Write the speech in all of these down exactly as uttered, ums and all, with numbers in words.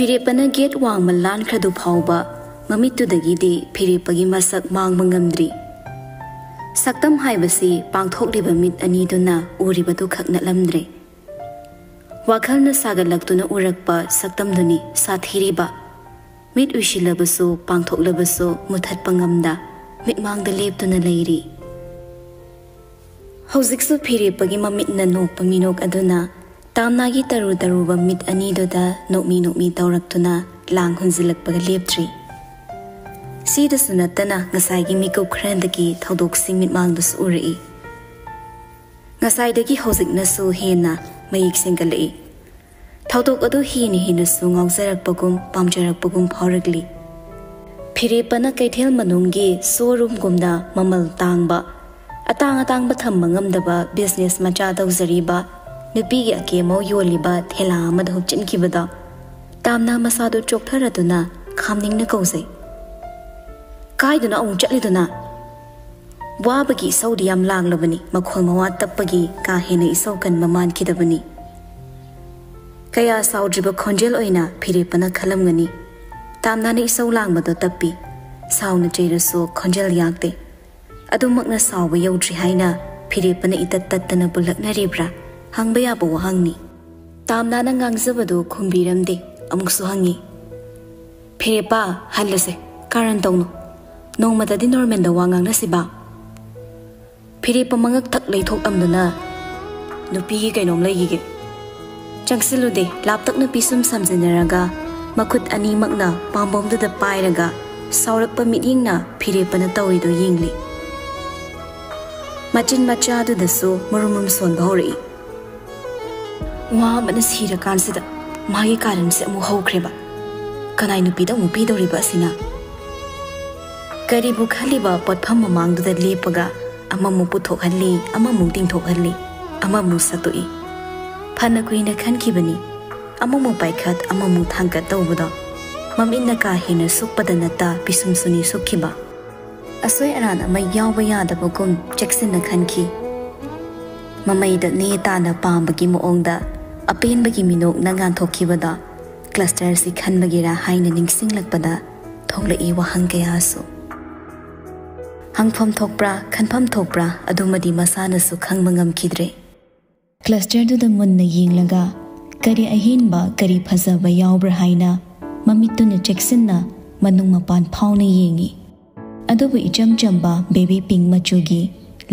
ꯐꯤꯔꯦꯞꯄꯅ get ꯋꯥꯡꯃ ꯂꯥꯟꯈ꯭ꯔꯗꯨ ꯐꯥꯎꯕ ꯃꯃꯤꯠꯇꯨꯗꯒꯤꯗꯤ ꯐꯤꯔꯦꯞꯄꯒꯤ ꯃꯁꯛ ꯃꯥꯡꯕ ꯉꯝꯗ꯭ꯔꯤ꯫ ꯁꯛꯇꯝ ꯍꯥꯏꯕꯁꯤ ꯄꯥꯡꯊꯣꯛꯂꯤꯕ ꯃꯤꯠ ꯑꯅꯤꯗꯨꯅ ꯎꯔꯤꯕꯗꯨ ꯈꯛ ꯅꯠꯂꯝꯗ꯭ꯔꯦ꯫ ꯋꯥꯈꯜꯅ ꯁꯥꯒꯠꯂꯛꯇꯨꯅ ꯎꯔꯛꯄ ꯁꯛꯇꯝꯗꯨꯅꯤ ꯁꯥꯊꯤꯔꯤꯕ꯫ ꯃꯤꯠ ꯎꯏꯁꯤꯜꯂꯕꯁꯨ, ꯄꯥꯡꯊꯣꯛꯂꯕꯁꯨ ꯃꯨꯊꯠꯄ ꯉꯝꯗ ꯃꯤꯠꯃꯥꯡꯗ ꯂꯦꯞꯇꯨꯅ ꯂꯩꯔꯤ꯫ ꯍꯧꯖꯤꯛꯁꯨ ꯐꯤꯔꯦꯞꯄꯒꯤ ꯃꯃꯤꯠꯅ ꯅꯣꯛꯄ ꯃꯤꯅꯣꯛ ꯑꯗꯨꯅ ꯇꯥꯝꯅꯥꯒꯤ ꯇꯔꯨ ꯇꯔꯨꯕ ꯃꯤꯠ ꯑꯅꯤꯗꯨꯗ ꯅꯣꯛꯃꯤ ꯅꯣꯛꯃꯤ ꯇꯧꯔꯛꯇꯨꯅ ꯂꯥꯡ ꯍꯨꯟꯖꯤꯜꯂꯛꯄꯒ ꯂꯦꯞꯇ꯭ꯔꯤ꯫ ꯁꯤꯗꯁꯨ ꯅꯠꯇꯅ ꯉꯁꯥꯏꯒꯤ ꯃꯤꯀꯨꯞ ꯈꯔꯗꯒꯤ ꯊꯧꯗꯣꯛꯁꯤꯡ ꯃꯤꯠꯃꯥꯡꯗꯁꯨ ꯎꯔꯛꯏ꯫ ꯉꯁꯥꯏꯗꯒꯤ ꯍꯧꯖꯤꯛꯅꯁꯨ ꯍꯦꯟꯅ ꯃꯌꯦꯛ ꯁꯦꯡꯒꯠꯂꯛꯏ꯫ ꯊꯧꯗꯣꯛ ꯑꯗꯨ ꯍꯦꯟꯅ ꯍꯦꯟꯅꯁꯨ ꯉꯥꯎꯖꯔꯛꯄꯒꯨꯝ ꯄꯥꯝꯖꯔꯛꯄꯒꯨꯝ ꯐꯥꯎꯔꯛꯂꯤ꯫ ꯐꯤꯔꯦꯞꯄꯅ ꯀꯩꯊꯦꯜ ꯃꯅꯨꯡꯒꯤ ꯁꯣꯔꯨꯝꯒꯨꯝꯅ ꯃꯃꯜ ꯇꯥꯡꯕ, ꯑꯇꯥꯡ ꯑꯇꯥꯡꯕ ꯊꯝꯕ ꯉꯝꯗꯕ ꯕꯤꯖꯤꯅꯦꯁ ꯃꯆꯥ ꯇꯧꯖꯔꯤꯕ ꯅꯨꯄꯤꯒꯤ ꯑꯀꯦ ꯑꯃꯧ ꯌꯣꯜꯂꯤꯕ ꯊꯦꯂꯥ ꯑꯃꯗ ꯍꯨꯞꯆꯤꯟꯈꯤꯕꯗꯣ ꯇꯥꯝꯅꯥ ꯃꯁꯥꯗꯨ ꯆꯣꯛꯊꯔꯗꯨꯅ ꯈꯥꯝꯅꯤꯡꯅ ꯀꯧꯖꯩ꯫ "ꯀꯥꯏꯗꯅꯣ ꯑꯃꯨꯛ ꯆꯠꯂꯤꯗꯨꯅ?" ꯋꯥꯕꯒꯤ ꯏꯁꯧꯗꯤ ꯌꯥꯝ ꯂꯥꯡꯂꯕꯅꯤ, ꯃꯈꯣꯜ ꯃꯋꯥ ꯇꯞꯄꯒꯤ ꯀꯥ ꯍꯦꯟꯅ ꯏꯁꯧ ꯀꯟꯕ ꯃꯥꯟꯈꯤꯗꯕꯅꯤ꯫ ꯀꯌꯥ ꯁꯥꯎꯗ꯭ꯔꯤꯕ ꯈꯣꯟꯖꯦꯜ ꯑꯣꯏꯅ ꯐꯤꯔꯦꯞꯄꯅ ꯈꯜꯂꯝꯒꯅꯤ꯫ ꯇꯥꯝꯅꯥꯅ ꯏꯁꯧ ꯂꯥꯡꯕꯗꯣ ꯇꯞꯄꯤ꯫ ꯁꯥꯎꯅ ꯆꯩꯔꯁꯨ ꯈꯣꯟꯖꯦꯜ ꯌꯥꯛꯇꯦ꯫ ꯑꯗꯨꯃꯛꯅ ꯁꯥꯎꯕ ꯌꯧꯗ꯭ꯔꯤ ꯍꯥꯏꯅ ꯐꯤꯔꯦꯞꯄꯅ ꯏꯇꯠ ꯇꯠꯇꯅꯕꯨ ꯂꯛꯅꯔꯤꯕ꯭ꯔꯥ? ꯍꯪꯕ ꯌꯥꯕ ꯋꯥꯍꯪꯅꯤ꯫ ꯇꯥꯝꯅꯥꯅ ꯉꯥꯡꯖꯕꯗꯨ ꯈꯨꯝꯕꯤꯔꯝꯗꯦ꯫ ꯑꯃꯨꯛꯁꯨ ꯍꯪꯉꯤ, "ꯐꯤꯔꯦꯞꯄ, ꯍꯜꯂꯁꯦ, ꯀꯥꯔꯟ ꯇꯧꯅꯨ꯫ ꯅꯣꯡꯃꯇꯗꯤ ꯅꯣꯔꯃꯦꯜꯗ ꯋꯥ ꯉꯥꯡꯅꯁꯤꯕ?" ꯐꯤꯔꯦꯞꯄ ꯃꯉꯛ ꯊꯛ ꯂꯩꯊꯣꯛꯂꯝꯗꯨꯅ, "ꯅꯨꯄꯤꯒꯤ ꯀꯩꯅꯣꯝ ꯂꯩꯈꯤꯒꯦ꯫ ꯆꯪꯁꯤꯜꯂꯨꯗꯦ, ꯂꯥꯞꯇꯛꯅ ꯄꯤꯁꯨꯝ ꯁꯝꯖꯤꯟꯅꯔꯒ ꯃꯈꯨꯠ ꯑꯅꯤꯃꯛꯅ ꯄꯥꯝꯕꯣꯝꯗꯨꯗ ꯄꯥꯏꯔꯒ ꯁꯥꯎꯔꯛꯄ ꯃꯤꯠꯌꯦꯡꯅ ꯐꯤꯔꯦꯞꯄꯅ ꯇꯧꯔꯤꯗꯨ ꯌꯦꯡꯂꯤ꯫ ꯃꯆꯤꯟ ꯃꯆꯥꯗꯨꯗꯁꯨ ꯃꯔꯨꯝ ꯃꯔꯨꯝ ꯁꯣꯟꯕ ꯍꯧꯔꯛꯏ꯫ ꯋꯥ ꯑꯃꯅ ꯁꯤꯔꯀꯥꯟꯁꯤꯗ ꯃꯥꯒꯤ ꯀꯥꯔꯟꯁꯦ ꯑꯃꯨꯛ ꯍꯧꯈ꯭ꯔꯦꯕ꯫ ꯀꯅꯥꯏ ꯅꯨꯄꯤꯗ ꯑꯃꯨꯛ ꯄꯤꯗꯧꯔꯤꯕ ꯑꯁꯤꯅ? ꯀꯔꯤꯕꯨ ꯈꯜꯂꯤꯕ ꯄꯣꯠꯐꯝ ꯃꯃꯥꯡꯗꯨꯗ ꯂꯦꯞꯄꯒ ꯑꯃꯃꯨꯛ ꯄꯨꯊꯣꯛꯍꯜꯂꯤ, ꯑꯃꯃꯨꯛ ꯇꯤꯡꯊꯣꯛꯍꯜꯂꯤ, ꯑꯃꯃꯨꯛ ꯁꯠꯇꯣꯛꯏ꯫ ꯐꯅ ꯀꯨꯏꯅ ꯈꯟꯈꯤꯕꯅꯤ꯫ ꯑꯃꯃꯨꯛ ꯄꯥꯏꯈꯠ, ꯑꯃꯃꯨꯛ ꯊꯥꯡꯒꯠ ꯇꯧꯕꯗꯣ ꯃꯃꯤꯠꯅ ꯀꯥ ꯍꯦꯟꯅ ꯁꯨꯛꯄꯗ ꯅꯠꯇ ꯄꯤꯁꯨꯝꯁꯨꯅꯤ ꯁꯨꯛꯈꯤꯕ꯫ ꯑꯁꯣꯏ ꯑꯔꯥꯟ ꯑꯃ ꯌꯥꯎꯕ ꯌꯥꯗꯕꯒꯨꯝ ꯆꯦꯛꯁꯤꯟꯅ ꯈꯟꯈꯤ꯫ ꯃꯃꯩꯗ ꯅꯦ ꯇꯥꯅ ꯄꯥꯝꯕꯒꯤ ꯃꯑꯣꯡꯗ ꯑꯄꯦꯟꯕꯒꯤ ꯃꯤꯅꯣꯛꯅ ꯉꯥꯟꯊꯣꯛꯈꯤꯕꯗꯣ ꯀ꯭ꯂꯁꯇꯔꯁꯤ ꯈꯟꯕꯒꯤꯔꯥ ꯍꯥꯏꯅ ꯅꯤꯡꯁꯤꯡꯂꯛꯄꯗ ꯊꯣꯛꯂꯛꯏ ꯋꯥꯍꯪ ꯀꯌꯥꯁꯨ꯫ ꯍꯪꯐꯝ ꯊꯣꯛꯄ꯭ꯔꯥ, ꯈꯟꯐꯝ ꯊꯣꯛꯄ꯭ꯔꯥ, ꯑꯗꯨꯃꯗꯤ ꯃꯁꯥꯅꯁꯨ ꯈꯪꯕ ꯉꯝꯈꯤꯗ꯭ꯔꯦ꯫ ꯀ꯭ꯂꯁꯇꯔꯗꯨꯗ ꯃꯨꯟꯅ ꯌꯦꯡꯂꯒ ꯀꯔꯤ ꯑꯍꯦꯟꯕ, ꯀꯔꯤ ꯐꯖꯕ ꯌꯥꯎꯕ꯭ꯔꯥ ꯍꯥꯏꯅ ꯃꯃꯤꯠꯇꯨꯅ ꯆꯦꯛꯁꯤꯟꯅ ꯃꯅꯨꯡ ꯃꯄꯥꯟ ꯐꯥꯎꯅ ꯌꯦꯡꯏ꯫ ꯑꯗꯨꯕꯨ ꯏꯆꯝ ꯆꯝꯕ ꯕꯦꯕꯤ ꯄꯤꯡ ꯃꯆꯨꯒꯤ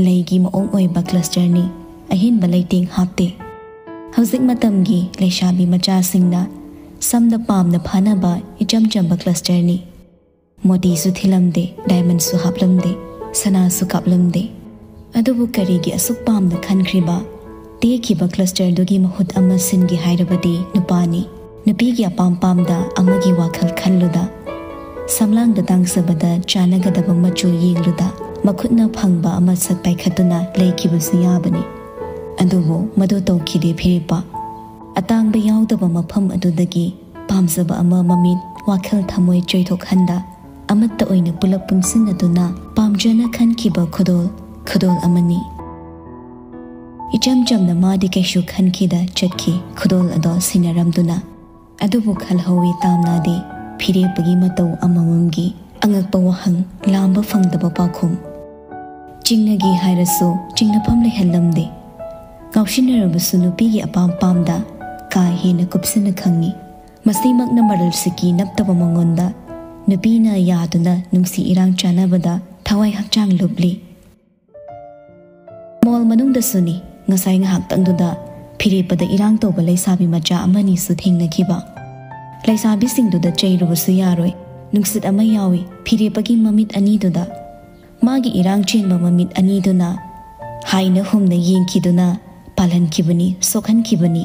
ꯂꯩꯒꯤ ꯃꯑꯣꯡ ꯑꯣꯏꯕ ꯀ꯭ꯂꯁꯇꯔꯅꯤ꯫ ꯑꯍꯦꯟꯕ ꯂꯩꯇꯦꯡ ꯍꯥꯞꯇꯦ꯫ ꯍꯧꯖꯤꯛ ꯃꯇꯝꯒꯤ ꯂꯩꯁꯥꯕꯤ ꯃꯆꯥꯁꯤꯡꯅ ꯁꯝꯗ ꯄꯥꯝꯅ ꯐꯥꯅꯕ ꯏꯆꯝ ꯆꯝꯕ ꯀ꯭ꯂꯁꯇꯔꯅꯤ꯫ ꯃꯣꯇꯤꯁꯨ ꯊꯤꯜꯂꯝꯗꯦ, ꯗꯥꯏꯃꯟꯁꯨ ꯍꯥꯞꯂꯝꯗꯦ, ꯁꯅꯥꯁꯨ ꯀꯥꯞꯂꯝꯗꯦ꯫ ꯑꯗꯨꯕꯨ ꯀꯔꯤꯒꯤ ꯑꯁꯨꯛ ꯄꯥꯝꯅ ꯈꯟꯈ꯭ꯔꯤꯕ? ꯇꯦꯛꯈꯤꯕ ꯀ꯭ꯂꯁꯇꯔꯗꯨꯒꯤ ꯃꯍꯨꯠ ꯑꯃ ꯁꯤꯟꯒꯦ ꯍꯥꯏꯔꯕꯗꯤ ꯅꯨꯄꯥꯅꯤ꯫ ꯅꯨꯄꯤꯒꯤ ꯑꯄꯥꯝ ꯄꯥꯝꯗ ꯑꯃꯒꯤ ꯋꯥꯈꯜ ꯈꯜꯂꯨꯗ, ꯁꯝꯂꯥꯡꯗ ꯇꯥꯡꯖꯕꯗ ꯆꯥꯟꯅꯒꯗꯕ ꯃꯆꯨ ꯌꯦꯡꯂꯨꯗ, ꯃꯈꯨꯠꯅ ꯐꯪꯕ ꯑꯃ ꯁꯠ ꯄꯥꯏꯈꯠꯇꯨꯅ ꯂꯩꯈꯤꯕꯁꯨ ꯌꯥꯕꯅꯤ꯫ ꯑꯗꯨꯕꯨ ꯃꯗꯨ ꯇꯧꯈꯤꯗꯦ ꯐꯤꯔꯦꯞꯄ꯫ ꯑꯇꯥꯡꯕ ꯌꯥꯎꯗꯕ ꯃꯐꯝ ꯑꯗꯨꯗꯒꯤ ꯄꯥꯝꯖꯕ ꯑꯃ ꯃꯃꯤꯠ, ꯋꯥꯈꯜ, ꯊꯃꯣꯏ ꯆꯣꯏꯊꯣꯛꯍꯟꯗ ꯑꯃꯠꯇ ꯑꯣꯏꯅ ꯄꯨꯂꯞ ꯄꯨꯟꯁꯤꯟꯅꯗꯨꯅ ꯄꯥꯝꯖꯅ ꯈꯟꯈꯤꯕ ꯈꯨꯗꯣꯜ, ꯈꯨꯗꯣꯜ ꯑꯃꯅꯤ꯫ ꯏꯆꯝ ꯆꯝꯅ ꯃꯥꯗꯤ ꯀꯩꯁꯨ ꯈꯟꯈꯤꯗ ꯆꯠꯈꯤ, ꯈꯨꯗꯣꯜ ꯑꯗꯣ ꯁꯤꯟꯅꯔꯝꯗꯨꯅ꯫ ꯑꯗꯨꯕꯨ ꯈꯜꯍꯧꯋꯤ ꯇꯥꯝꯅꯥꯗꯤ ꯐꯤꯔꯦꯞꯄꯒꯤ ꯃꯇꯧ ꯑꯃꯃꯝꯒꯤ ꯑꯉꯛꯄ ꯋꯥꯍꯪ, ꯂꯥꯝꯕ ꯐꯪꯗꯕ ꯄꯥꯎꯈꯨꯝ꯫ ꯆꯤꯡꯅꯒꯦ ꯍꯥꯏꯔꯁꯨ ꯆꯤꯡꯅꯐꯝ ꯂꯩꯍꯜꯂꯝꯗꯦ꯫ ꯉꯥꯎꯁꯤꯟꯅꯔꯕꯁꯨ ꯅꯨꯄꯤꯒꯤ ꯑꯄꯥꯝ ꯄꯥꯝꯗ ꯀꯥ ꯍꯦꯟꯅ ꯀꯨꯞꯁꯤꯟꯅ ꯈꯪꯉꯤ꯫ ꯃꯁꯤꯃꯛꯅ ꯃꯔꯜ ꯁꯤꯀꯤ ꯅꯞꯇꯕ ꯃꯉꯣꯟꯗ ꯅꯨꯄꯤꯅ ꯌꯥꯗꯨꯅ ꯅꯨꯡꯁꯤ ꯏꯔꯥꯡ ꯆꯥꯟꯅꯕꯗ ꯊꯋꯥꯏ ꯍꯛꯆꯥꯡ ꯂꯨꯞꯂꯤ꯫ ꯃꯣꯜ ꯃꯅꯨꯡꯗꯁꯨꯅꯤ, ꯉꯁꯥꯏ ꯉꯥꯏꯍꯥꯛꯇꯪꯗꯨꯗ ꯐꯤꯔꯦꯞꯄꯗ ꯏꯔꯥꯡ ꯇꯧꯕ ꯂꯩꯁꯥꯕꯤ ꯃꯆꯥ ꯑꯃꯅꯤꯁꯨ ꯊꯦꯡꯅꯈꯤꯕ꯫ ꯂꯩꯁꯥꯕꯤꯁꯤꯡꯗꯨꯗ ꯆꯩꯔꯨꯕꯁꯨ ꯌꯥꯔꯣꯏ꯫ ꯅꯨꯡꯁꯤꯠ ꯑꯃ ꯌꯥꯎꯏ ꯐꯤꯔꯦꯞꯄꯒꯤ ꯃꯃꯤꯠ ꯑꯅꯤꯗꯨꯗ꯫ ꯃꯥꯒꯤ ꯏꯔꯥꯡ ꯆꯦꯟꯕ ꯃꯃꯤꯠ ꯑꯅꯤꯗꯨꯅ ꯍꯥꯏꯅ ꯍꯨꯝꯅ ꯌꯦꯡꯈꯤꯗꯨꯅ ꯄꯥꯜꯍꯟꯈꯤꯕꯅꯤ, ꯁꯣꯛꯍꯟꯈꯤꯕꯅꯤ꯫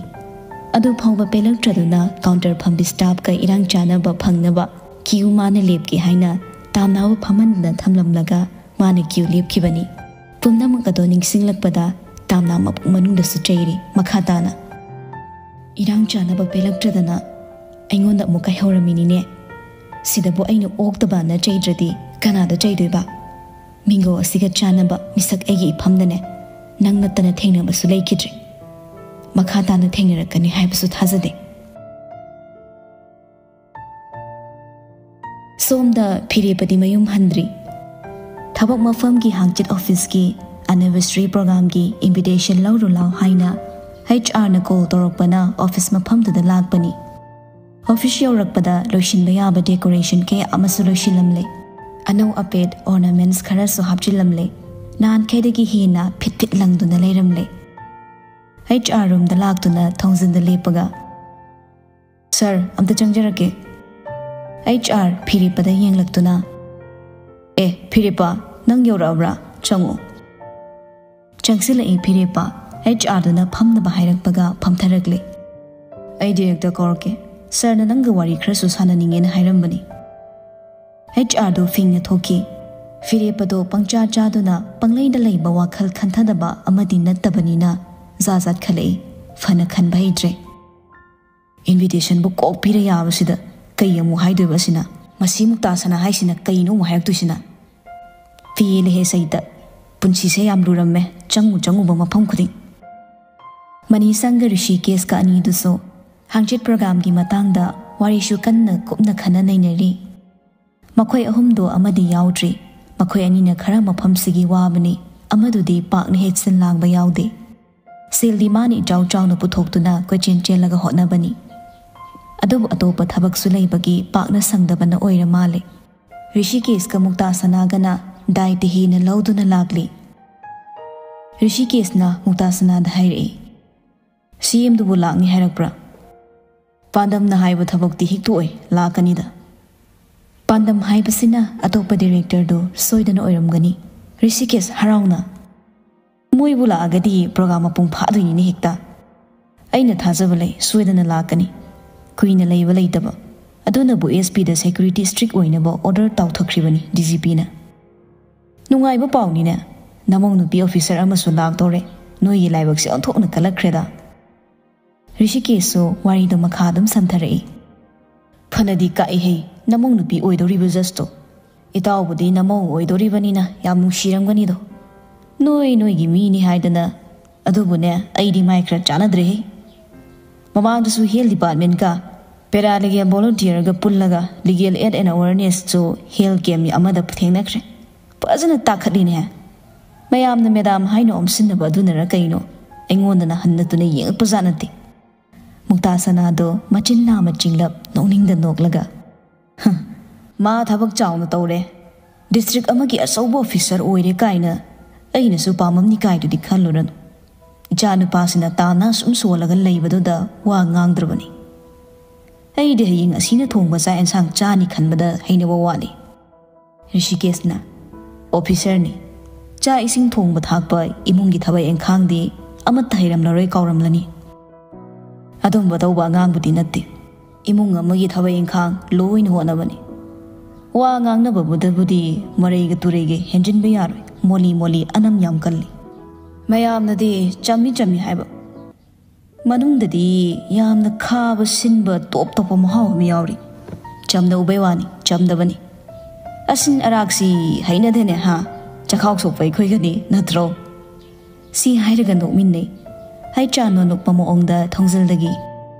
ꯑꯗꯨ ꯐꯥꯎꯕ ꯄꯦꯜꯂꯛꯇ꯭ꯔꯗꯨꯅ ꯀꯥꯎꯟꯇꯔ ꯐꯝꯕꯤ ꯁ꯭ꯇꯥꯐꯀ ꯏꯔꯥꯡ ꯆꯥꯅꯕ ꯐꯪꯅꯕ ꯀ꯭ꯌꯨ ꯃꯥꯅ ꯂꯦꯞꯀꯦ ꯍꯥꯏꯅ ꯇꯥꯝꯅꯥꯎ ꯐꯝꯍꯟꯗꯨꯅ ꯊꯝꯂꯝꯂꯒ ꯃꯥꯅ ꯀ꯭ꯌꯨ ꯂꯦꯞꯈꯤꯕꯅꯤ꯫ ꯄꯨꯝꯅꯃꯛ ꯑꯗꯣ ꯅꯤꯡꯁꯤꯡꯂꯛꯄꯗ ꯇꯥꯝꯅꯥ ꯃꯄꯨꯛ ꯃꯅꯨꯡꯗꯁꯨ ꯆꯩꯔꯤ꯫ ꯃꯈꯥ ꯇꯥꯅ, "ꯏꯔꯥꯡ ꯆꯥꯅꯕ ꯄꯦꯜꯂꯛꯇ꯭ꯔꯗꯅ ꯑꯩꯉꯣꯟꯗ ꯑꯃꯨꯛ ꯀꯥꯏꯍꯧꯔꯝꯃꯤꯅꯤꯅꯦ꯫ ꯁꯤꯗꯕꯨ ꯑꯩꯅ ꯑꯣꯛꯇꯕꯅ ꯆꯩꯗ꯭ꯔꯗꯤ ꯀꯅꯥꯗ ꯆꯩꯗꯣꯏꯕ? ꯃꯤꯡꯒꯧ ꯑꯁꯤꯒ ꯆꯥꯟꯅꯕ ꯃꯤꯁꯛ ꯑꯩꯒꯤ ꯏꯐꯝꯗꯅꯦ ꯅꯪ ꯅꯠꯇꯅ ꯊꯦꯡꯅꯕꯁꯨ ꯂꯩꯈꯤꯗ꯭ꯔꯦ꯫ ꯃꯈꯥ ꯇꯥꯅ ꯊꯦꯡꯅꯔꯛꯀꯅꯤ ꯍꯥꯏꯕꯁꯨ ꯊꯥꯖꯗꯦ꯫" ꯁꯣꯝꯗ ꯐꯤꯔꯦꯞꯄꯗꯤ ꯃꯌꯨꯝ ꯍꯟꯗ꯭ꯔꯤ꯫ ꯊꯕꯛ ꯃꯐꯝꯒꯤ ꯍꯥꯡꯆꯤꯠ ꯑꯣꯐꯤꯁꯀꯤ ꯑꯦꯅꯤꯚꯔꯁꯔꯤ ꯄ꯭ꯔꯣꯒꯥꯝꯒꯤ ꯏꯟꯚꯤꯇꯦꯁꯟ ꯂꯧꯔꯨ ꯂꯥꯎ ꯍꯥꯏꯅ ꯑꯩꯆ ꯑꯥꯔꯅ ꯀꯣꯜ ꯇꯧꯔꯛꯄꯅ ꯑꯣꯐꯤꯁ ꯃꯐꯝꯗꯨꯗ ꯂꯥꯛꯄꯅꯤ꯫ ꯑꯣꯐꯤꯁ ꯌꯧꯔꯛꯄꯗ ꯂꯣꯏꯁꯤꯟꯕ ꯌꯥꯕ ꯗꯦꯀꯣꯔꯦꯁꯟ ꯀꯌꯥ ꯑꯃꯁꯨ ꯂꯣꯏꯁꯤꯜꯂꯝꯂꯦ꯫ ꯑꯅꯧ ꯑꯄꯦꯠ ꯑꯣꯔꯅꯥꯃꯦꯟꯠꯁ ꯈꯔꯁꯨ ꯍꯥꯞꯆꯤꯜꯂꯝꯂꯦ꯫ ꯅꯍꯥꯟꯈꯩꯗꯒꯤ ꯍꯦꯟꯅ ꯐꯤꯠ ꯐꯤꯠ ꯂꯪꯗꯨꯅ ꯂꯩꯔꯝꯂꯦ꯫ ꯑꯩꯆ ꯑꯥꯔ ꯔꯨꯝꯗ ꯂꯥꯛꯇꯨꯅ ꯊꯣꯡꯖꯤꯟꯗ ꯂꯦꯞꯄꯒ, "ꯁꯥꯔ, ꯑꯝꯇ ꯆꯪꯖꯔꯛꯀꯦ꯫" ꯑꯩꯆ ꯑꯥꯔ ꯐꯤꯔꯦꯞꯄꯗ ꯌꯦꯡꯂꯛꯇꯨꯅ, "ꯑꯦ, ꯐꯤꯔꯦꯞꯄ, ꯅꯪ ꯌꯧꯔꯛꯑꯕ꯭ꯔꯥ? ꯆꯪꯉꯣ꯫" ꯆꯪꯁꯤꯜꯂꯛꯏ ꯐꯤꯔꯦꯞꯄ꯫ ꯑꯩꯆ ꯑꯥꯔꯗꯨꯅ ꯐꯝꯅꯕ ꯍꯥꯏꯔꯛꯄꯒ ꯐꯝꯊꯔꯛꯂꯦ꯫ "ꯑꯩ ꯗꯤꯔꯦꯛꯇꯔ ꯀꯧꯔꯛꯀꯦ꯫ ꯁꯥꯔꯅ ꯅꯪꯒ ꯋꯥꯔꯤ ꯈꯔꯁꯨ ꯁꯥꯟꯅꯅꯤꯡꯉꯦꯅ ꯍꯥꯏꯔꯝꯕꯅꯤ꯫" ꯑꯩꯆ ꯑꯥꯔꯗꯨ ꯐꯤꯡꯅ ꯊꯣꯛꯈꯤ꯫ ꯐꯤꯔꯦꯞꯄꯗꯣ ꯄꯪꯆꯥ ꯆꯥꯗꯨꯅ ꯄꯪꯂꯩꯗ ꯂꯩꯕ ꯋꯥꯈꯜ ꯈꯟꯊꯗꯕ ꯑꯃꯗꯤ ꯅꯠꯇꯕꯅꯤꯅ ꯖꯥꯠ ꯖꯥꯠ ꯈꯜꯂꯛꯏ꯫ ꯐꯅ ꯈꯟꯕ ꯍꯩꯇ꯭ꯔꯦ꯫ "ꯏꯟꯚꯤꯇꯦꯁꯟꯕꯨ ꯀꯣꯛ ꯄꯤꯔ ꯌꯥꯕꯁꯤꯗ ꯀꯩ ꯑꯃꯨꯛ ꯍꯥꯏꯗꯣꯏꯕ ꯑꯁꯤꯅ? ꯃꯁꯤ ꯃꯨꯛꯇꯥ ꯁꯅꯥ ꯍꯥꯏꯁꯤꯅ ꯀꯩꯅꯣ ꯑꯃꯨꯛ ꯍꯥꯏꯔꯛꯇꯣꯏꯁꯤꯅ? ꯄꯦꯜꯂꯦꯍꯦ ꯁꯩꯇ꯫ ꯄꯨꯟꯁꯤꯁꯦ ꯌꯥꯝ ꯂꯨꯔꯝꯃꯦ, ꯆꯪꯉꯨ ꯆꯪꯉꯨꯕ ꯃꯐꯝ ꯈꯨꯗꯤꯡ꯫" ꯃꯅꯤꯁꯪꯒ ꯔꯤꯁꯤꯀꯦꯁꯀ ꯑꯅꯤꯗꯨꯁꯨ ꯍꯥꯡꯆꯤꯠ ꯄ꯭ꯔꯣꯒꯥꯝꯒꯤ ꯃꯇꯥꯡꯗ ꯋꯥꯔꯤꯁꯨ ꯀꯟꯅ ꯀꯨꯞꯅ ꯈꯟꯅ ꯅꯩꯅꯔꯤ꯫ ꯃꯈꯣꯏ ꯑꯍꯨꯝꯗꯣ ꯑꯃꯗꯤ ꯌꯥꯎꯗ꯭ꯔꯤ꯫ ꯃꯈꯣꯏ ꯑꯅꯤꯅ ꯈꯔ ꯃꯐꯝꯁꯤꯒꯤ ꯋꯥꯕꯅꯤ, ꯑꯃꯗꯨꯗꯤ ꯄꯥꯛꯅ ꯍꯦꯛ ꯁꯤꯟ ꯂꯥꯡꯕ ꯌꯥꯎꯗꯦ꯫ ꯁꯦꯜꯗꯤ ꯃꯥꯅ ꯏꯆꯥꯎ ꯆꯥꯎꯅ ꯄꯨꯊꯣꯛꯇꯨꯅ ꯀꯣꯏꯆꯦꯟ ꯆꯦꯜꯂꯒ ꯍꯣꯠꯅꯕꯅꯤ꯫ ꯑꯗꯨꯕꯨ ꯑꯇꯣꯞꯄ ꯊꯕꯛꯁꯨ ꯂꯩꯕꯒꯤ ꯄꯥꯛꯅ ꯁꯪꯗꯕꯅ ꯑꯣꯏꯔ ꯃꯥꯜꯂꯦ꯫ ꯔꯤꯁꯤꯀꯦꯁꯀ ꯃꯨꯛꯇꯥ ꯁꯅꯥꯒꯅ ꯗꯥꯏꯇ ꯍꯦꯟꯅ ꯂꯧꯗꯨꯅ ꯂꯥꯛꯂꯤ꯫ ꯔꯤꯁꯤꯀꯦꯁꯅ ꯃꯨꯛꯇꯥ ꯁꯅꯥꯗ ꯍꯥꯏꯔꯛꯏ, "ꯁꯤ ꯑꯦꯝꯗꯨꯕꯨ ꯂꯥꯛꯅꯤ ꯍꯥꯏꯔꯛꯄ꯭ꯔꯥ?" ꯄꯥꯟꯗꯝꯅ ꯍꯥꯏꯕ ꯊꯕꯛꯇꯤ ꯍꯤꯛꯇꯣꯛꯑꯣꯏ, ꯂꯥꯛꯀꯅꯤꯗ꯫ ꯄꯥꯟꯗꯝ ꯍꯥꯏꯕꯁꯤꯅ ꯑꯇꯣꯞꯄ ꯗꯤꯔꯦꯛꯇꯔꯗꯨ ꯁꯣꯏꯗꯅ ꯑꯣꯏꯔꯝꯒꯅꯤ꯫ ꯔꯤꯁꯤꯀꯦꯁ ꯍꯔꯥꯎꯅ, "ꯃꯣꯏꯕꯨ ꯂꯥꯛꯑꯒꯗꯤ ꯄ꯭ꯔꯣꯒꯥꯝ ꯃꯄꯨꯡ ꯐꯥꯗꯣꯏꯅꯤꯅꯦ ꯍꯦꯛꯇ꯫ ꯑꯩꯅ ꯊꯥꯖꯕ ꯂꯩ, ꯁꯣꯏꯗꯅ ꯂꯥꯛꯀꯅꯤ꯫ ꯀꯨꯏꯅ ꯂꯩꯕ ꯂꯩꯇꯕ꯫ ꯑꯗꯨꯅꯕꯨ ꯑꯦꯁ ꯄꯤꯗ ꯁꯦꯀ꯭ꯌꯨꯔꯤꯇꯤ ꯁ꯭ꯇ꯭ꯔꯤꯛ ꯑꯣꯏꯅꯕ ꯑꯣꯔꯗꯔ ꯇꯥꯎꯊꯈ꯭ꯔꯤꯕꯅꯤ ꯗꯤ ꯖꯤ ꯄꯤꯅ꯫ ꯅꯨꯡꯉꯥꯏꯕ ꯄꯥꯎꯅꯤꯅꯦ, ꯅꯃꯧ ꯅꯨꯄꯤ ꯑꯣꯐꯤꯁꯔ ꯑꯃꯁꯨ ꯂꯥꯛꯇꯧꯔꯦ꯫ ꯅꯣꯏꯒꯤ ꯂꯥꯏꯕꯛꯁꯦ ꯑꯣꯟꯊꯣꯛꯅ ꯀꯜꯂꯛꯈ꯭ꯔꯦꯗ"꯫ ꯔꯤꯁꯤꯀꯦꯁꯁꯨ ꯋꯥꯔꯤꯗꯣ ꯃꯈꯥ ꯑꯗꯨꯝ ꯁꯝꯊꯔꯛꯏ꯫ "ꯐꯅꯗꯤ ꯀꯥꯛꯏꯍꯦ, ꯅꯃꯧ ꯅꯨꯄꯤ ꯑꯣꯏꯗꯧꯔꯤꯕ ꯖꯁꯇꯣ꯫ ꯏꯇꯥꯎꯕꯨꯗꯤ ꯅꯃꯧ ꯑꯣꯏꯗꯧꯔꯤꯕꯅꯤꯅ ꯌꯥꯝ ꯅꯨꯡꯁꯤꯔꯝꯒꯅꯤꯗꯣ꯫ ꯅꯣꯏ ꯅꯣꯏꯒꯤ ꯃꯤꯅꯤ ꯍꯥꯏꯗꯅ꯫ ꯑꯗꯨꯕꯨꯅꯦ, ꯑꯩꯗꯤ ꯃꯥꯏ ꯈꯔ ꯆꯥꯟꯅꯗ꯭ꯔꯦꯍꯦ꯫ ꯃꯃꯥꯡꯗꯁꯨ ꯍꯦꯜꯊ ꯗꯤꯄꯥꯔꯠꯃꯦꯟꯠꯀ ꯄꯦꯔꯥꯂꯤꯒꯦꯜ ꯚꯣꯂꯨꯟꯇꯤꯌꯔꯒ ꯄꯨꯜꯂꯒ ꯂꯤꯒꯦꯜ ꯑꯦꯗ ꯑꯦꯟ ꯑꯋꯦꯔꯅꯦꯁꯁꯨ ꯍꯦꯜꯊ ꯀꯦꯝꯞ ꯑꯃꯗ ꯊꯦꯡꯅꯈ꯭ꯔꯦ꯫ ꯐꯖꯅ ꯇꯥꯈꯠꯂꯤꯅꯦ꯫ ꯃꯌꯥꯝꯅ ꯃꯦꯗꯥꯝ ꯍꯥꯏꯅ ꯑꯣꯝꯁꯤꯟꯅꯕ ꯑꯗꯨꯅꯔ ꯀꯩꯅꯣ, ꯑꯩꯉꯣꯟꯗꯅ ꯍꯟꯅ ꯇꯨꯅ ꯌꯦꯡꯉꯛꯄꯖꯥꯠ ꯅꯠꯇꯦ"꯫ ꯃꯨꯛꯇꯥ ꯁꯅꯥꯗꯣ ꯃꯆꯤꯟ ꯅꯥꯝꯃ ꯆꯤꯡꯂꯞ ꯅꯣꯛꯅꯤꯡꯗ ꯅꯣꯛꯂꯒ, "ꯍ, ꯃꯥ ꯊꯕꯛ ꯆꯥꯎꯅ ꯇꯧꯔꯦ, ꯗꯤꯁꯇ꯭ꯔꯤꯛ ꯑꯃꯒꯤ ꯑꯆꯧꯕ ꯑꯣꯐꯤꯁꯔ ꯑꯣꯏꯔꯦ ꯀꯥꯏꯅ꯫ ꯑꯩꯅꯁꯨ ꯄꯥꯝꯃꯝꯅꯤ ꯀꯥꯏꯗꯨꯗꯤ ꯈꯜꯂꯨꯔꯅꯨ꯫ ꯏꯆꯥ ꯅꯨꯄꯥꯁꯤꯅ ꯇꯥꯅ ꯁꯨꯝ ꯁꯣꯜꯂꯒ ꯂꯩꯕꯗꯨꯗ ꯋꯥ ꯉꯥꯡꯗ꯭ꯔꯕꯅꯤ꯫ ꯑꯩꯗꯤ ꯍꯌꯦꯡ ꯑꯁꯤꯅ ꯊꯣꯡꯕ ꯆꯥꯛ ꯑꯦꯟꯁꯥꯡ ꯆꯥꯅꯤ ꯈꯟꯕꯗ ꯍꯩꯅꯕ ꯋꯥꯠꯂꯤ"꯫ ꯔꯤꯁꯤꯀꯦꯁꯅ, "ꯑꯣꯐꯤꯁꯔꯅꯤ, ꯆꯥꯛ ꯏꯁꯤꯡ ꯊꯣꯡꯕ ꯊꯥꯛꯄ, ꯏꯃꯨꯡꯒꯤ ꯊꯕꯛ ꯏꯪꯈꯥꯡꯗꯤ ꯑꯃꯠꯇ ꯍꯩꯔꯝꯂꯔꯣꯏ, ꯀꯥꯎꯔꯝꯂꯅꯤ꯫ ꯑꯗꯨꯝꯕ ꯇꯧꯕ ꯑꯉꯥꯡꯕꯨꯗꯤ ꯅꯠꯇꯦ꯫ ꯏꯃꯨꯡ ꯑꯃꯒꯤ ꯊꯕꯛ ꯏꯪꯈꯥꯡ ꯂꯣꯏꯅ ꯍꯣꯠꯅꯕꯅꯤ꯫ ꯋꯥ ꯉꯥꯡꯅꯕꯕꯨꯗꯕꯨꯗꯤ ꯃꯔꯩꯒ ꯇꯨꯔꯩꯒ ꯍꯦꯟꯖꯤꯟꯕ ꯌꯥꯔꯣꯏ, ꯃꯣꯂꯤ ꯃꯣꯂꯤ ꯑꯅꯝ ꯌꯥꯝ ꯀꯜꯂꯤ꯫ ꯃꯌꯥꯝꯅꯗꯤ ꯆꯝꯃꯤ ꯆꯝꯃꯤ ꯍꯥꯏꯕ, ꯃꯅꯨꯡꯗꯗꯤ ꯌꯥꯝꯅ ꯈꯥꯕ ꯁꯤꯟꯕ ꯇꯣꯞ ꯇꯣꯞꯄ ꯃꯍꯥꯎ ꯑꯃ ꯌꯥꯎꯔꯤ꯫ ꯆꯝꯅ ꯎꯕꯩ ꯋꯥꯅꯤ, ꯆꯝꯗꯕꯅꯤ꯫ ꯑꯁꯤꯟ ꯑꯔꯥꯛꯁꯤ ꯍꯩꯅꯗꯦꯅꯦ ꯍꯥ? ꯆꯈꯥꯎ ꯁꯣꯛꯄ ꯑꯩꯈꯣꯏꯒꯗꯤ ꯅꯠꯇ꯭ꯔꯣ?" ꯁꯤ ꯍꯥꯏꯔꯒ ꯅꯣꯛꯃꯤꯟꯅꯩ꯫ ꯍꯩꯆ ꯑꯥꯔ ꯅꯣꯛꯄ ꯃꯑꯣꯡꯗ ꯊꯣꯡꯖꯤꯜꯗꯒꯤ,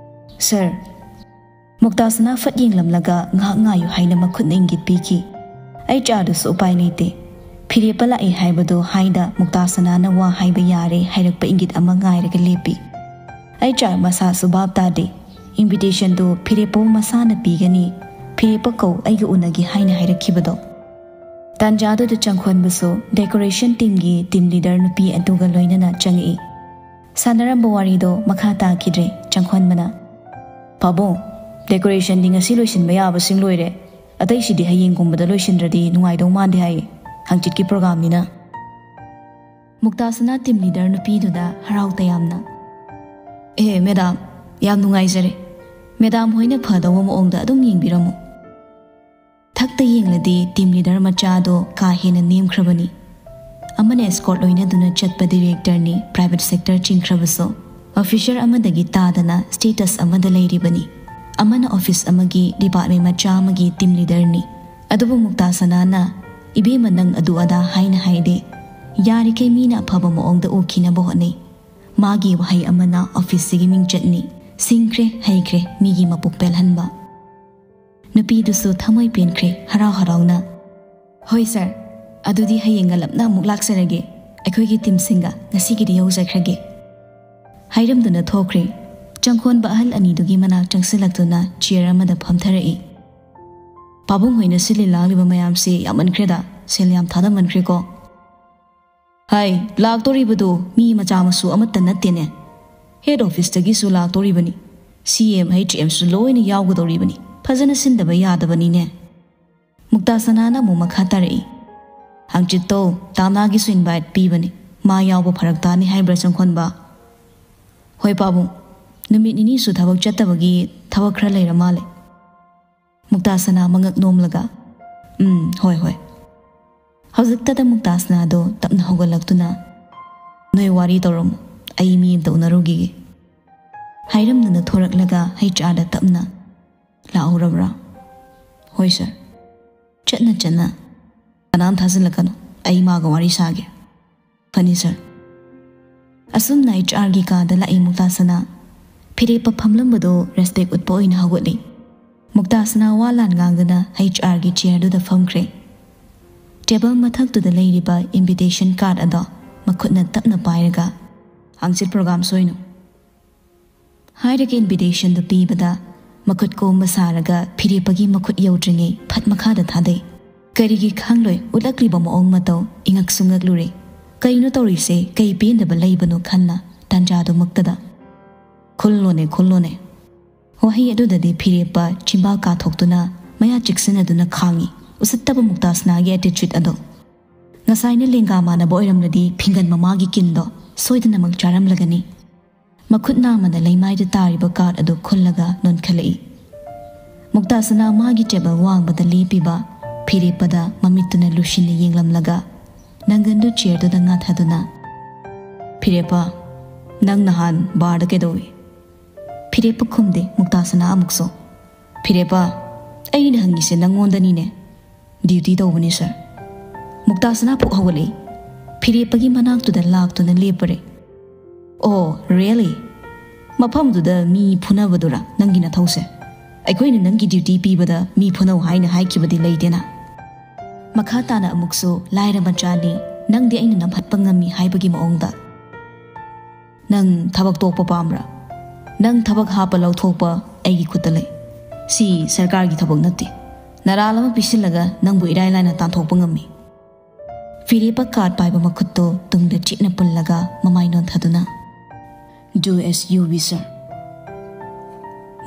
"ꯁꯔ"꯫ ꯃꯨꯛꯇꯥꯁꯅꯥ ꯐꯠ ꯌꯦꯡꯂꯝꯂꯒ ꯉꯥꯏꯍꯥꯛ ꯉꯥꯏꯌꯨ ꯍꯥꯏꯅ ꯃꯈꯨꯠꯅ ꯏꯪꯒꯤꯠ ꯄꯤꯈꯤ꯫ ꯑꯩꯆ ꯑꯥꯔꯗꯨꯁꯨ ꯎꯄꯥꯏ ꯂꯩꯇꯦ꯫ ꯐꯤꯔꯦꯞꯄ ꯂꯥꯛꯏ ꯍꯥꯏꯕꯗꯨ ꯍꯥꯏꯗ ꯃꯨꯛꯇꯥꯁꯅꯥꯅ ꯋꯥ ꯍꯥꯏꯕ ꯌꯥꯔꯦ ꯍꯥꯏꯔꯛꯄ ꯏꯪꯒꯤꯠ ꯑꯃ ꯉꯥꯏꯔꯒ ꯂꯦꯞꯄꯤ꯫ ꯑꯩꯆ ꯑꯥꯔ ꯃꯁꯥꯁꯨ ꯚꯥꯞ ꯇꯥꯗꯦ꯫ ꯏꯟꯚꯤꯇꯦꯁꯟꯗꯨ ꯐꯤꯔꯦꯞꯄ ꯃꯁꯥꯅ ꯄꯤꯒꯅꯤ, "ꯐꯤꯔꯦꯞꯄ ꯀꯧ, ꯑꯩꯒ ꯎꯅꯒꯦ" ꯍꯥꯏꯅ ꯍꯥꯏꯔꯛꯈꯤꯕꯗꯣ꯫ ꯇꯥꯟꯖꯥꯗꯨꯗ ꯆꯪꯈꯣꯟꯕꯁꯨ ꯗꯦꯀꯣꯔꯦꯁꯟ ꯇꯤꯝꯒꯤ ꯇꯤꯝ ꯂꯤꯗꯔ ꯅꯨꯄꯤ ꯑꯗꯨꯒ ꯂꯣꯏꯅꯅ ꯆꯪꯉꯛꯏ꯫ ꯁꯥꯟꯅꯔꯝꯕ ꯋꯥꯔꯤꯗꯣ ꯃꯈꯥ ꯇꯥꯈꯤꯗ꯭ꯔꯦ꯫ ꯆꯪꯈꯣꯟꯕꯅ, "ꯄꯥꯕꯨꯡ, decorationꯗꯤ ꯉꯁꯤ ꯂꯣꯏꯁꯤꯟꯕ ꯌꯥꯕꯁꯤꯡ ꯂꯣꯏꯔꯦ, ꯑꯇꯩꯁꯤꯗꯤ ꯍꯌꯦꯡꯒꯨꯝꯕꯗ ꯂꯣꯏꯁꯤꯟꯗ꯭ꯔꯗꯤ ꯅꯨꯡꯉꯥꯏꯗꯧ ꯃꯥꯟꯗꯦ ꯍꯥꯏꯌꯦ, ꯍꯪꯆꯤꯠꯀꯤ programꯅꯤꯅ꯫" ꯃꯨꯛꯇꯥꯁꯅꯥ team leader ꯅꯨꯄꯤꯗꯨꯗ ꯍꯔꯥꯎ ꯇꯌꯥꯝꯅ, "ꯑꯦ madam, ꯌꯥꯝ ꯅꯨꯡꯉꯥꯏꯖꯔꯦ꯫ Madam ꯍꯣꯏꯅ ꯐꯗꯧꯕ ꯃꯑꯣꯡꯗ ꯑꯗꯨꯝ ꯌꯦꯡꯕꯤꯔꯝꯃꯨ꯫" ꯊꯛꯇ ꯌꯦꯡꯂꯗꯤ team leader ꯃꯆꯥꯗꯣ ꯀꯥ ꯍꯦꯟꯅ ꯅꯦꯝꯈ꯭ꯔꯕꯅꯤ꯫ ꯑꯃꯅ escort ꯂꯣꯏꯅꯗꯨꯅ ꯆꯠꯄ directorꯅꯤ, private sector ꯆꯤꯡꯈ꯭ꯔꯕꯁꯨ꯫ Officer ꯑꯃꯗꯒꯤ ꯇꯥꯗꯅ status ꯑꯃꯗ ꯂꯩꯔꯤꯕꯅꯤ꯫ ꯑꯃꯅ office ꯑꯃꯒꯤ department ꯃꯆꯥ ꯑꯃꯒꯤ team leaderꯅꯤ꯫ ꯑꯗꯨꯕꯨ ꯃꯨꯛꯇꯥꯁꯅꯥꯅ, "ꯏꯕꯦꯝꯃ, ꯅꯪ ꯑꯗꯨ ꯑꯗꯥ ꯍꯥꯏꯅ ꯍꯥꯏꯗꯦ꯫ ꯌꯥꯔꯤꯈꯩ ꯃꯤꯅ ꯑꯐꯕ ꯃꯑꯣꯡꯗ ꯎꯈꯤꯅꯕ ꯍꯣꯠꯅꯩ꯫ ꯃꯥꯒꯤ ꯋꯥꯍꯩ ꯑꯃꯅ officeꯁꯤꯒꯤ ꯃꯤꯡꯆꯠꯅꯤ꯫ ꯁꯤꯡꯈ꯭ꯔꯦ, ꯍꯩꯈ꯭ꯔꯦ, ꯃꯤꯒꯤ ꯃꯄꯨꯛ ꯄꯦꯜꯍꯟꯕ꯫" ꯅꯨꯄꯤꯗꯨꯁꯨ ꯊꯃꯣꯏ ꯄꯦꯟꯈ꯭ꯔꯦ, ꯍꯔꯥꯎ ꯍꯔꯥꯎꯅ, "ꯍꯣꯏ sir, ꯑꯗꯨꯗꯤ ꯍꯌꯦꯡ ꯉꯜꯂꯞꯅ ꯑꯃꯨꯛ ꯂꯥꯛꯆꯔꯒꯦ꯫ ꯑꯩꯈꯣꯏꯒꯤ teamꯁꯤꯡꯒ ꯉꯁꯤꯒꯤꯗꯤ ꯌꯧꯖꯈ꯭ꯔꯒꯦ꯫" ꯍꯥꯏꯔꯝꯗꯨꯅ ꯊꯣꯛꯈ꯭ꯔꯦ꯫ ꯆꯪꯈꯣꯟꯕ ꯑꯍꯜ ꯑꯅꯤꯗꯨꯒꯤ ꯃꯅꯥꯛ ꯆꯪꯁꯤꯜꯂꯛꯇꯨꯅ chair ꯑꯃꯗ ꯐꯝꯊꯔꯛꯏ꯫ "ꯄꯥꯕꯨꯡ ꯍꯣꯏꯅ ꯁꯤꯜꯂꯤ ꯂꯥꯡꯂꯤꯕ ꯃꯌꯥꯝꯁꯤ ꯌꯥꯝꯃꯟꯈ꯭ꯔꯦꯗ, ꯁꯦꯜ ꯌꯥꯝ ꯊꯥꯗꯃꯟꯈ꯭ꯔꯦꯀꯣ꯫" "ꯍꯥꯏ, ꯂꯥꯛꯇꯣꯔꯤꯕꯗꯨ ꯃꯤ ꯃꯆꯥ ꯃꯁꯨ ꯑꯃꯠꯇ ꯅꯠꯇꯦꯅꯦ꯫ Head officeꯇꯒꯤꯁꯨ ꯂꯥꯛꯇꯣꯔꯤꯕꯅꯤ, CM, HMꯁꯨ ꯂꯣꯏꯅ ꯌꯥꯎꯒꯗꯧꯔꯤꯕꯅꯤ꯫ ꯐꯖꯅ ꯁꯤꯟꯗꯕ ꯌꯥꯗꯕꯅꯤꯅꯦ꯫" ꯃꯨꯛꯇꯥꯁꯅꯥꯅ ꯑꯃꯨꯛ ꯃꯈꯥ ꯇꯥꯔꯛꯏ, "ꯍꯪꯆꯤꯠꯇꯣ ꯇꯥꯝꯅꯥꯒꯤꯁꯨ invite ꯄꯤꯕꯅꯤ, ꯃꯥ ꯌꯥꯎꯕ ꯐꯔꯛ ꯇꯥꯅꯤ ꯍꯥꯏꯕ꯭ꯔꯥ ꯆꯪꯈꯣꯟꯕ?" "ꯍꯣꯏ ꯄꯥꯕꯨꯡ, ꯅꯨꯃꯤꯠ ꯅꯤꯅꯤꯁꯨ ꯊꯕꯛ ꯆꯠꯇꯕꯒꯤ ꯊꯕꯛ ꯈꯔ ꯂꯩꯔ ꯃꯥꯜꯂꯦ꯫" ꯃꯨꯛꯇꯥꯁꯅꯥ ꯃꯉꯛ ꯅꯣꯝꯂꯒ, "ꯎꯝ, ꯍꯣꯏ, ꯍꯣꯏ꯫" ꯍꯧꯖꯤꯛꯇꯗ ꯃꯨꯛꯇꯥꯁꯅꯥꯗꯣ ꯇꯞꯅ ꯍꯧꯒꯠꯂꯛꯇꯨꯅ, "ꯅꯣꯏ ꯋꯥꯔꯤ ꯇꯧꯔꯝꯃꯨ, ꯑꯩ ꯃꯤ ꯑꯝꯇ ꯎꯅꯔꯨꯈꯤꯒꯦ꯫" ꯍꯥꯏꯔꯝꯗꯨꯅ ꯊꯣꯔꯛꯂꯒ HRꯗ ꯇꯞꯅ, "ꯂꯥꯛꯍꯧꯔꯕ꯭ꯔꯥ?" "ꯍꯣꯏ sir꯫" "ꯆꯠꯅ ꯆꯠꯅ ꯀꯅꯥꯝ ꯊꯥꯖꯤꯜꯂꯛꯀꯅꯨ, ꯑꯩ ꯃꯥꯒ ꯋꯥꯔꯤ ꯁꯥꯒꯦ꯫" "ꯐꯅꯤ sir꯫" ꯑꯁꯨꯝꯅ HRꯒꯤ ꯀꯥꯗ ꯂꯥꯛꯏ ꯃꯨꯛꯇꯥꯁꯅꯥ꯫ ꯐꯤꯔꯦꯞꯄ ꯐꯝꯂꯝꯕꯗꯣ respect ꯎꯠꯄ ꯑꯣꯏꯅ ꯍꯧꯒꯠꯂꯤ꯫ ꯃꯨꯛꯇꯥꯁꯅꯥ ꯋꯥ ꯂꯥꯟ ꯉꯥꯡꯗꯅ HRꯒꯤ chairꯗꯨꯗ ꯐꯝꯈ꯭ꯔꯦ꯫ Table ꯃꯊꯛꯇꯨꯗ ꯂꯩꯔꯤꯕ invitation card ꯑꯗꯣ ꯃꯈꯨꯠꯅ ꯇꯞꯅ ꯄꯥꯏꯔꯒ, "ꯍꯪꯆꯤꯠ program ꯁꯣꯏꯅꯨ" ꯍꯥꯏꯔꯒ invitationꯗꯨ ꯄꯤꯕꯗ, ꯃꯈꯨꯠ ꯀꯣꯝꯕ ꯁꯥꯔꯒ ꯐꯤꯔꯦꯞꯄꯒꯤ ꯃꯈꯨꯠ ꯌꯧꯗ꯭ꯔꯤꯉꯩ ꯐꯠ ꯃꯈꯥꯗ ꯊꯥꯗꯩ꯫ ꯀꯔꯤꯒꯤ ꯈꯪꯂꯣꯏ, ꯎꯠꯂꯛꯂꯤꯕ ꯃꯑꯣꯡ ꯃꯇꯧ ꯏꯉꯛꯁꯨ ꯉꯛꯂꯨꯔꯦ꯫ ꯀꯩꯅꯣ ꯇꯧꯔꯤꯁꯦ? ꯀꯩ ꯄꯦꯟꯗꯕ ꯂꯩꯕꯅꯣ ꯈꯟꯅ ꯇꯥꯟꯖꯥꯗꯨꯃꯛꯇꯗ, "ꯈꯨꯜꯂꯣꯅꯦ, ꯈꯨꯜꯂꯣꯅꯦ꯫" ꯋꯥꯍꯩ ꯑꯗꯨꯗꯗꯤ ꯐꯤꯔꯦꯞꯄ ꯆꯤꯝꯕꯥꯜ ꯀꯥꯊꯣꯛꯇꯨꯅ ꯃꯌꯥ ꯆꯤꯛꯁꯤꯟꯅꯗꯨꯅ ꯈꯥꯡꯉꯤ꯫ ꯎꯁꯤꯠꯇꯕ ꯃꯨꯛꯇꯥꯁꯅꯥꯒꯤ ꯑꯦꯇꯤꯆꯨꯠ ꯑꯗꯣ꯫ ꯉꯁꯥꯏꯅ ꯂꯦꯡꯒꯥ ꯃꯥꯟꯅꯕ ꯑꯣꯏꯔꯝꯂꯗꯤ ꯐꯤꯡꯒꯟ ꯃꯃꯥꯒꯤ ꯀꯤꯟꯗꯣ ꯁꯣꯏꯗꯅꯃꯛ ꯆꯥꯔꯝꯂꯒꯅꯤ꯫ ꯃꯈꯨꯠ ꯅꯥꯝꯃꯅ ꯂꯩꯃꯥꯏꯗ ꯇꯥꯔꯤꯕ ꯀꯥꯔꯠ ꯑꯗꯨ ꯈꯨꯜꯂꯒ ꯅꯣꯟꯈꯠꯂꯛꯏ꯫ ꯃꯨꯛꯇꯥꯁꯅꯥ ꯃꯥꯒꯤ ꯇꯦꯕꯜ ꯋꯥꯡꯕꯗ ꯂꯦꯞꯄꯤꯕ ꯐꯤꯔꯦꯞꯄꯗ ꯃꯃꯤꯠꯇꯨꯅ ꯂꯨꯁꯤꯟꯅ ꯌꯦꯡꯂꯝꯂꯒ ꯅꯪꯒꯟꯗꯨ ꯆꯤꯌꯔꯗꯨꯗ ꯉꯥꯊꯗꯨꯅ, "ꯐꯤꯔꯦꯞꯄ, ꯅꯪ ꯅꯍꯥꯟ ꯕꯥꯔꯗ ꯀꯩꯗꯧꯏ?" ꯐꯤꯔꯦꯞꯄ ꯈꯨꯝꯗꯦ ꯃꯨꯛꯇꯥꯁꯅꯥ ꯑꯃꯨꯛꯁꯨ꯫ "ꯐꯤꯔꯦꯞꯄ, ꯑꯩꯅ ꯍꯪꯉꯤꯁꯦ ꯅꯪꯉꯣꯟꯗꯅꯤꯅꯦ꯫" "ꯗ꯭ꯌꯨꯇꯤ ꯇꯧꯕꯅꯤ ꯁꯥꯔ꯫" ꯃꯨꯛꯇꯥꯁꯅꯥ ꯐꯨꯛ ꯍꯧꯒꯠꯂꯛꯏ꯫ ꯐꯤꯔꯦꯞꯄꯒꯤ ꯃꯅꯥꯛꯇꯨꯗ ꯂꯥꯛꯇꯨꯅ ꯂꯦꯞꯄꯔꯦ꯫ "ꯑꯣ, ꯔꯤꯌꯦꯂꯤ? ꯃꯐꯝꯗꯨꯗ ꯃꯤ ꯐꯨꯅꯕꯗꯨꯔꯥ ꯅꯪꯒꯤ ꯅꯊꯧꯁꯦ? ꯑꯩꯈꯣꯏꯅ ꯅꯪꯒꯤ ꯗ꯭ꯌꯨꯇꯤ ꯄꯤꯕꯗ ꯃꯤ ꯐꯨꯅꯧ ꯍꯥꯏꯅ ꯍꯥꯏꯈꯤꯕꯗꯤ ꯂꯩꯇꯦꯅ?" ꯃꯈꯥ ꯇꯥꯅ ꯑꯃꯨꯛꯁꯨ ꯂꯥꯏꯔ ꯃꯆꯥꯅꯤ, ꯅꯪꯗꯤ ꯑꯩꯅ ꯅꯝꯍꯠꯄ ꯉꯝꯃꯤ ꯍꯥꯏꯕꯒꯤ ꯃꯑꯣꯡꯗ꯫ "ꯅꯪ ꯊꯕꯛ ꯇꯣꯛꯄ ꯄꯥꯝꯕ꯭ꯔꯥ? ꯅꯪ ꯊꯕꯛ ꯍꯥꯞꯄ ꯂꯧꯊꯣꯛꯄ ꯑꯩꯒꯤ ꯈꯨꯠꯇ ꯂꯩ꯫ ꯁꯤ ꯁꯔꯀꯥꯔꯒꯤ ꯊꯕꯛ ꯅꯠꯇꯦ꯫ ꯅꯔꯥꯜ ꯑꯃ ꯄꯤꯁꯤꯜꯂꯒ ꯅꯪꯕꯨ ꯏꯔꯥꯏ ꯂꯥꯏꯅ ꯇꯥꯟꯊꯣꯛꯄ ꯉꯝꯃꯤ꯫" ꯐꯤꯔꯦꯞꯄ ꯀꯥꯔꯠ ꯄꯥꯏꯕ ꯃꯈꯨꯠꯇꯣ ꯇꯨꯡꯗ ꯆꯤꯠꯅ ꯄꯨꯜꯂꯒ ꯃꯃꯥꯏ ꯅꯣꯟꯊꯗꯨꯅ, "Do as you wish, sir."